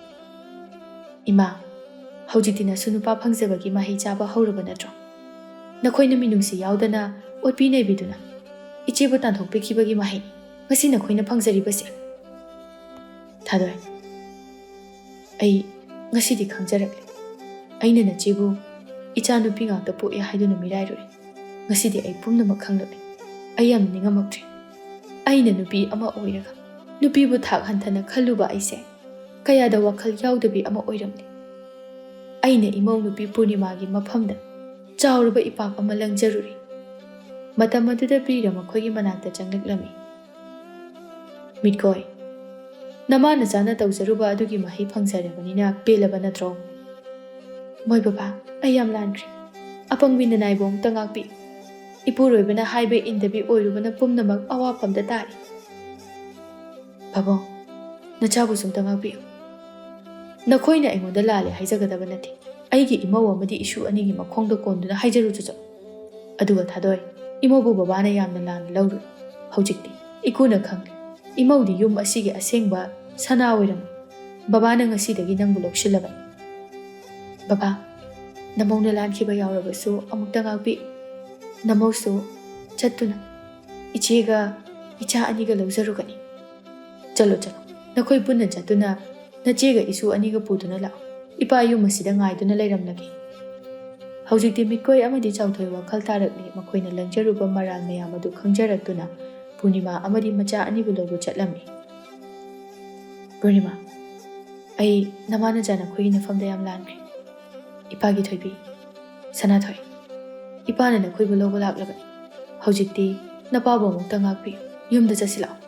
"ꯏꯃꯥ, ꯍꯧꯖꯤꯛꯇꯤ ꯅꯁꯨ ꯅꯨꯄꯥ ꯐꯪꯖꯕꯒꯤ ꯃꯍꯩ ꯆꯥꯕ ꯍꯧꯔꯕ ꯅꯠꯇ꯭ꯔꯣ? ꯅꯈꯣꯏꯅ ꯃꯤꯅꯨꯡꯁꯤ ꯌꯥꯎꯗꯅ ꯑꯣꯠꯄꯤ ꯅꯩꯕꯤꯗꯨꯅ ꯏꯆꯦꯕꯨ ꯇꯥꯟꯊꯣꯛꯄꯤꯈꯤꯕꯒꯤ ꯃꯍꯩ ꯉꯁꯤ ꯅꯈꯣꯏꯅ ꯐꯪꯖꯔꯤꯕꯁꯦ꯫" ꯊꯥꯗꯣꯏ, ꯑꯩ ꯉꯁꯤꯗꯤ ꯈꯪꯖꯔꯛꯂꯦ꯫ ꯑꯩꯅ ꯅꯆꯦꯕꯨ ꯏꯆꯥ ꯅꯨꯄꯤ ꯉꯥꯛꯇ ꯄꯣꯛꯑꯦ ꯍꯥꯏꯗꯨꯅ ꯃꯤꯔꯥꯏꯔꯨꯔꯦ꯫ ꯉꯁꯤꯗꯤ ꯑꯩ ꯄꯨꯝꯅꯃꯛ ꯈꯪꯂꯛꯂꯦ꯫ ꯑꯩ ꯌꯥꯝꯅ ꯅꯤꯡꯉꯝꯃꯛꯇ꯭ꯔꯦ꯫ ꯑꯩꯅ ꯅꯨꯄꯤ ꯑꯃ ꯑꯣꯏꯔꯒ ꯅꯨꯄꯤꯕꯨ ꯊꯥꯛ ꯍꯟꯊꯅ ꯈꯜꯂꯨꯕ ꯑꯩꯁꯦ ꯀꯌꯥꯗ ꯋꯥꯈꯜ ꯌꯥꯎꯗꯕꯤ ꯑꯃ ꯑꯣꯏꯔꯝꯂꯦ꯫ ꯑꯩꯅ ꯏꯃꯧ ꯅꯨꯄꯤ ꯄꯨꯔꯅꯤꯃꯥꯒꯤ ꯃꯐꯝꯗ ꯆꯥꯎꯔꯕ ꯏꯄꯥꯛ ꯑꯃ ꯂꯪꯖꯔꯨꯔꯦ꯫ ꯃꯇꯝ ꯑꯗꯨꯗ ꯕꯤꯔ ꯃꯈꯣꯏꯒꯤ ꯃꯅꯥꯛꯇ ꯆꯪꯂꯛꯂꯝꯃꯤ꯫ "ꯃꯤꯠꯀꯣꯏ, ꯅꯃꯥ ꯅꯆꯥꯅ ꯇꯧꯖꯔꯨꯕ ꯑꯗꯨꯒꯤ ꯃꯍꯩ ꯐꯪꯖꯔꯕꯅꯤꯅ ꯄꯦꯜꯂꯕ ꯅꯠꯇ꯭ꯔꯣ?" "ꯃꯣꯏ ꯕꯕꯥ, ꯑꯩ ꯌꯥꯝ ꯂꯥꯟꯈ꯭ꯔꯦ꯫ ꯑꯄꯪꯕꯤ ꯅꯅꯥꯏꯕꯨ ꯑꯃꯨꯛꯇ ꯉꯥꯛꯄꯤꯌꯨ꯫ ꯏꯄꯨꯔꯣꯏꯕꯅ ꯍꯥꯏꯕ ꯏꯟꯗꯕꯤ ꯑꯣꯏꯔꯨꯕꯅ ꯄꯨꯝꯅꯃꯛ ꯑꯋꯥꯐꯝꯗ ꯇꯥꯔꯦ꯫" "ꯄꯥꯕꯨꯡ, ꯅꯆꯥꯕꯨꯁꯨ ꯑꯝꯇ ꯉꯥꯛꯄꯤꯌꯨ꯫ ꯅꯈꯣꯏꯅ ꯑꯩꯉꯣꯟꯗ ꯂꯥꯜꯂꯦ ꯍꯥꯏꯖꯒꯗꯕ ꯅꯠꯇꯦ꯫ ꯑꯩꯒꯤ ꯏꯃꯧ ꯑꯃꯗꯤ ꯏꯁꯨ ꯑꯅꯤꯒꯤ ꯃꯈꯣꯡꯗ ꯀꯣꯟꯗꯨꯅ ꯍꯥꯏꯖꯔꯨ ꯆꯠꯆꯧ꯫ ꯑꯗꯨꯒ ꯊꯥꯗꯣꯏ, ꯏꯃꯧꯕꯨ ꯕꯕꯥꯅ ꯌꯥꯝꯅ ꯂꯥꯟꯅ ꯂꯧꯔꯨꯏ꯫ ꯍꯧꯖꯤꯛꯇꯤ ꯏꯀꯨꯅ ꯈꯪꯂꯦ꯫ ꯏꯃꯧꯗꯤ ꯌꯨꯝ ꯑꯁꯤꯒꯤ ꯑꯁꯦꯡꯕ ꯁꯅꯥ ꯑꯣꯏꯔꯝꯃꯤ꯫ ꯕꯕꯥꯅ ꯉꯁꯤꯗꯒꯤ ꯅꯪꯕꯨ ꯂꯧꯁꯤꯜꯂꯕꯅꯤ꯫ ꯕꯕꯥ, ꯅꯃꯧꯅ ꯂꯥꯟꯈꯤꯕ ꯌꯥꯎꯔꯕꯁꯨ ꯑꯃꯨꯛꯇ ꯉꯥꯛꯄꯤ꯫ ꯅꯃꯧꯁꯨ ꯆꯠꯇꯨꯅ ꯏꯆꯦꯒ ꯏꯆꯥ ꯑꯅꯤꯒ ꯂꯧꯖꯔꯨꯒꯅꯤ꯫ ꯆꯠꯂꯣ, ꯆꯠꯂꯣ꯫ ꯅꯈꯣꯏ ꯄꯨꯟꯅ ꯆꯠꯇꯨꯅ ꯅꯆꯦꯒ ꯏꯁꯨ ꯑꯅꯤꯒ ꯄꯨꯗꯨꯅ ꯂꯥꯛꯑꯣ꯫ ꯏꯄꯥ ꯌꯨꯝ ꯑꯁꯤꯗ ꯉꯥꯏꯗꯨꯅ ꯂꯩꯔꯝꯂꯒꯦ꯫" ꯍꯧꯖꯤꯛꯇꯤ ꯃꯤꯠꯀꯣꯏ ꯑꯃꯗꯤ ꯆꯥꯎꯊꯣꯏ ꯋꯥꯈꯜ ꯇꯥꯔꯛꯂꯦ꯫ ꯃꯈꯣꯏꯅ ꯂꯪꯖꯔꯨꯕ ꯃꯔꯥꯜ ꯃꯌꯥꯝ ꯑꯗꯨ ꯈꯪꯖꯔꯛꯇꯨꯅ ꯄꯨꯔꯅꯤꯃꯥ ꯑꯃꯗꯤ ꯃꯆꯥ ꯑꯅꯤꯕꯨ ꯂꯧꯕ ꯆꯠꯂꯝꯃꯤ꯫ "ꯄꯨꯔꯅꯤꯃꯥ, ꯑꯩ ꯅꯃꯥ ꯅꯆꯥ ꯅꯈꯣꯏꯒꯤ ꯅꯐꯝꯗ ꯌꯥꯝ ꯂꯥꯟꯈ꯭ꯔꯦ꯫ ꯏꯄꯥꯒꯤ ꯊꯣꯏꯕꯤ, ꯁꯅꯥꯊꯣꯏ, ꯏꯄꯥꯅ ꯅꯈꯣꯏꯕꯨ ꯂꯧꯕ ꯂꯥꯛꯂꯕꯅꯤ꯫ ꯍꯧꯖꯤꯛꯇꯤ ꯅꯄꯥꯕꯨ ꯑꯃꯨꯛꯇ ꯉꯥꯛꯄꯤꯌꯨ꯫ ꯌꯨꯝꯗ ꯆꯠꯁꯤ ꯂꯥꯛꯑꯣ꯫"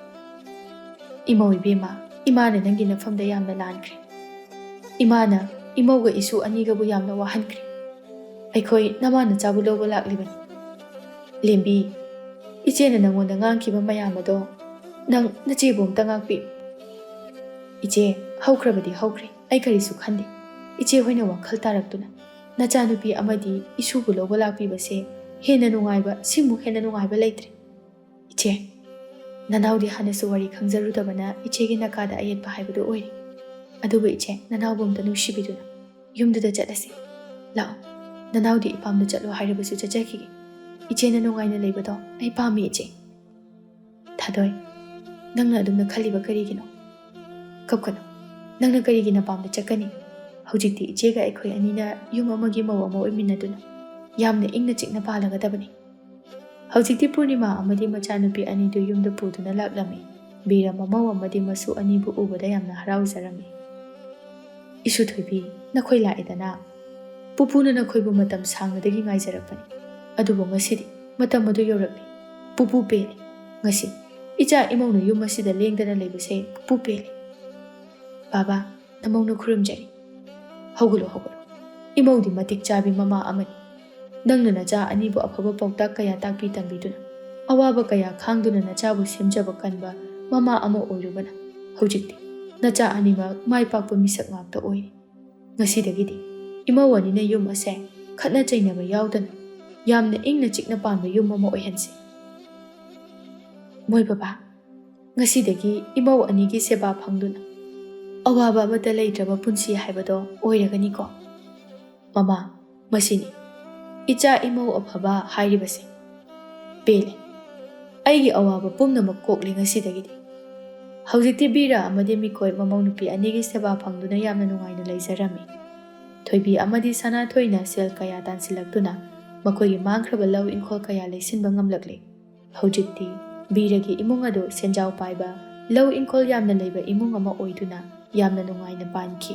"ꯏꯃꯧ ꯏꯕꯦꯝꯃ, ꯏꯃꯥꯅ ꯅꯪꯒꯤ ꯅꯐꯝꯗ ꯌꯥꯝꯅ ꯂꯥꯟꯈ꯭ꯔꯦ꯫ ꯏꯃꯥꯅ ꯏꯃꯧꯒ ꯏꯁꯨ ꯑꯅꯤꯒꯕꯨ ꯌꯥꯝꯅ ꯋꯥꯍꯟꯈ꯭ꯔꯦ꯫ ꯑꯩꯈꯣꯏ ꯅꯃꯥ ꯅꯆꯥꯕꯨ ꯂꯧꯕ ꯂꯥꯛꯂꯤꯕꯅꯤ꯫ ꯂꯦꯝꯕꯤ, ꯏꯆꯦꯅ ꯅꯪꯉꯣꯟꯗ ꯉꯥꯡꯈꯤꯕ ꯃꯌꯥꯝ ꯑꯗꯣ ꯅꯪ ꯅꯆꯦꯕꯨ ꯑꯝꯇ ꯉꯥꯛꯄꯤꯌꯨ꯫" "ꯏꯆꯦ, ꯍꯧꯈ꯭ꯔꯕꯗꯤ ꯍꯧꯈ꯭ꯔꯦ, ꯑꯩ ꯀꯔꯤꯁꯨ ꯈꯟꯗꯦ꯫ ꯏꯆꯦ ꯍꯣꯏꯅ ꯋꯥꯈꯜ ꯇꯥꯔꯛꯇꯨꯅ ꯅꯆꯥꯅꯨꯄꯤ ꯑꯃꯗꯤ ꯏꯁꯨꯕꯨ ꯂꯧꯕ ꯂꯥꯛꯄꯤꯕꯁꯦ ꯍꯦꯟꯅ ꯅꯨꯡꯉꯥꯏꯕ, ꯁꯤꯃꯨꯛ ꯍꯦꯟꯅ ꯅꯨꯡꯉꯥꯏꯕ ꯂꯩꯇ꯭ꯔꯦ꯫ ꯏꯆꯦ, ꯅꯅꯥꯎꯗꯤ ꯍꯥꯟꯅꯁꯨ ꯋꯥꯔꯤ ꯈꯪꯖꯔꯨꯗꯕꯅ ꯏꯆꯦꯒꯤ ꯅꯀꯥꯗ ꯑꯌꯦꯠꯄ ꯍꯥꯏꯕꯗꯨ ꯑꯣꯏꯔꯦ꯫ ꯑꯗꯨꯕꯨ ꯏꯆꯦ, ꯅꯅꯥꯎꯕꯨ ꯑꯝꯇ ꯅꯨꯡꯁꯤꯕꯤꯗꯨꯅ ꯌꯨꯝꯗꯨꯗ ꯆꯠꯂꯁꯤ꯫ ꯂꯥꯛꯑꯣ, ꯅꯅꯥꯎꯗꯤ ꯏꯄꯥꯝꯗ ꯆꯠꯂꯣ ꯍꯥꯏꯔꯕꯁꯨ ꯆꯠꯆꯈꯤꯒꯦ꯫ ꯏꯆꯦꯅ ꯅꯨꯡꯉꯥꯏꯅ ꯂꯩꯕꯗꯣ ꯑꯩ ꯄꯥꯝꯃꯤ, ꯏꯆꯦ꯫" "ꯊꯥꯗꯣꯏ, ꯅꯪꯅ ꯑꯗꯨꯝꯅ ꯈꯜꯂꯤꯕ ꯀꯔꯤꯒꯤꯅꯣ? ꯀꯞꯀꯅꯨ꯫ ꯅꯪꯅ ꯀꯔꯤꯒꯤ ꯅꯄꯥꯝꯗ ꯆꯠꯀꯅꯤ? ꯍꯧꯖꯤꯛꯇꯤ ꯏꯆꯦꯒ ꯑꯩꯈꯣꯏ ꯑꯅꯤꯅ ꯌꯨꯝ ꯑꯃꯒꯤ ꯃꯧ ꯑꯃ ꯑꯣꯏꯃꯤꯟꯅꯗꯨꯅ ꯌꯥꯝꯅ ꯏꯪꯅ ꯆꯤꯛꯅ ꯄꯥꯜꯂꯒꯗꯕꯅꯤ꯫" ꯍꯧꯖꯤꯛꯇꯤ ꯄꯨꯔꯅꯤꯃꯥ ꯑꯃꯗꯤ ꯃꯆꯥꯅꯨꯄꯤ ꯑꯅꯤꯗꯨ ꯌꯨꯝꯗ ꯄꯨꯗꯨꯅ ꯂꯥꯛꯂꯝꯃꯤ꯫ ꯕꯤꯔ ꯃꯃꯧ ꯑꯃꯗꯤ ꯃꯁꯨ ꯑꯅꯤꯕꯨ ꯎꯕꯗ ꯌꯥꯝꯅ ꯍꯔꯥꯎꯖꯔꯝꯃꯤ꯫ "ꯏꯁꯨ ꯊꯣꯏꯕꯤ, ꯅꯈꯣꯏ ꯂꯥꯛꯑꯦꯗꯅ꯫ ꯄꯨꯄꯨꯅ ꯅꯈꯣꯏꯕꯨ ꯃꯇꯝ ꯁꯥꯡꯅꯗꯒꯤ ꯉꯥꯏꯖꯔꯛꯄꯅꯤ꯫ ꯑꯗꯨꯕꯨ ꯉꯁꯤꯗꯤ ꯃꯇꯝ ꯑꯗꯨ ꯌꯧꯔꯛꯂꯤ꯫ ꯄꯨꯄꯨ ꯄꯦꯜꯂꯤ꯫ ꯉꯁꯤ ꯏꯆꯥ ꯏꯃꯧꯅ ꯌꯨꯝ ꯑꯁꯤꯗ ꯂꯦꯡꯗꯅ ꯂꯩꯕꯁꯦ ꯄꯨꯄꯨ ꯄꯦꯜꯂꯤ꯫ "ꯕꯥꯕꯥ, ꯅꯃꯧꯅ ꯈꯨꯔꯨꯝꯖꯔꯤ꯫ ꯍꯧꯒꯠꯂꯣ, ꯍꯧꯒꯠꯂꯣ꯫ ꯏꯃꯧꯗꯤ ꯃꯇꯤꯛ ꯆꯥꯕꯤ ꯃꯃꯥ ꯑꯃꯅꯤ꯫ ꯅꯪꯅ ꯅꯆꯥ ꯑꯅꯤꯕꯨ ꯑꯐꯕ ꯄꯥꯎꯇꯥꯛ ꯀꯌꯥ ꯇꯥꯛꯄꯤ ꯇꯝꯕꯤꯗꯨꯅ, ꯑꯋꯥꯕ ꯀꯌꯥ ꯈꯥꯡꯗꯨꯅ ꯅꯆꯥꯕꯨ ꯁꯦꯝꯖꯕ ꯀꯟꯕ ꯃꯃꯥ ꯑꯃ ꯑꯣꯏꯔꯨꯕꯅ ꯍꯧꯖꯤꯛꯇꯤ ꯅꯆꯥ ꯑꯅꯤꯃꯛ ꯃꯥꯏ ꯄꯥꯛꯄ ꯃꯤꯁꯛ ꯉꯥꯛꯇ ꯑꯣꯏꯔꯤ꯫ ꯉꯁꯤꯗꯒꯤꯗꯤ ꯏꯃꯧ ꯑꯅꯤꯅ ꯌꯨꯝ ꯑꯁꯦ ꯈꯠꯅ ꯆꯩꯅꯕ ꯌꯥꯎꯗꯅ ꯌꯥꯝꯅ ꯏꯪꯅ ꯆꯤꯛꯅ ꯄꯥꯟꯕ ꯌꯨꯝ ꯑꯃ ꯑꯣꯏꯍꯟꯁꯤ꯫ ꯃꯣꯏ ꯕꯕꯥ, ꯉꯁꯤꯗꯒꯤ ꯏꯃꯧ ꯑꯅꯤꯒꯤ ꯁꯦꯕꯥ ꯐꯪꯗꯨꯅ ꯑꯋꯥꯕ ꯑꯃꯠꯇ ꯂꯩꯇ꯭ꯔꯕ ꯄꯨꯟꯁꯤ ꯍꯥꯏꯕꯗꯣ ꯑꯣꯏꯔꯒꯅꯤꯀꯣ?" ꯃꯃꯥ, ꯃꯁꯤꯅꯤ ꯏꯆꯥ ꯏꯃꯧ ꯑꯐꯕ ꯍꯥꯏꯔꯤꯕꯁꯦ꯫ ꯄꯦꯜꯂꯦ꯫ ꯑꯩꯒꯤ ꯑꯋꯥꯕ ꯄꯨꯝꯅꯃꯛ ꯀꯣꯛꯂꯦ ꯉꯁꯤꯗꯒꯤꯗꯤ꯫ ꯍꯧꯖꯤꯛꯇꯤ ꯕꯤꯔ ꯑꯃꯗꯤ ꯃꯤꯀꯣꯏ ꯃꯃꯧ ꯅꯨꯄꯤ ꯑꯅꯤꯒꯤ ꯁꯦꯕꯥ ꯐꯪꯗꯨꯅ ꯌꯥꯝꯅ ꯅꯨꯡꯉꯥꯏꯅ ꯂꯩꯖꯔꯝꯃꯤ꯫ ꯊꯣꯏꯕꯤ ꯑꯃꯗꯤ ꯁꯅꯥꯊꯣꯏꯅ ꯁꯦꯜ ꯀꯌꯥ ꯇꯥꯟꯁꯤꯜꯂꯛꯇꯨꯅ ꯃꯈꯣꯏꯒꯤ ꯃꯥꯡꯈ꯭ꯔꯕ ꯂꯧ ꯏꯪꯈꯣꯜ ꯀꯌꯥ ꯂꯩꯁꯤꯟꯕ ꯉꯝꯂꯛꯂꯦ꯫ ꯍꯧꯖꯤꯛꯇꯤ ꯕꯤꯔꯒꯤ ꯏꯃꯨꯡ ꯑꯗꯨ ꯁꯦꯟꯖꯥꯎ ꯄꯥꯏꯕ, ꯂꯧ ꯏꯪꯈꯣꯜ ꯌꯥꯝꯅ ꯂꯩꯕ ꯏꯃꯨꯡ ꯑꯃ ꯑꯣꯏꯗꯨꯅ ꯌꯥꯝꯅ ꯅꯨꯡꯉꯥꯏꯅ ꯄꯥꯟꯈꯤ꯫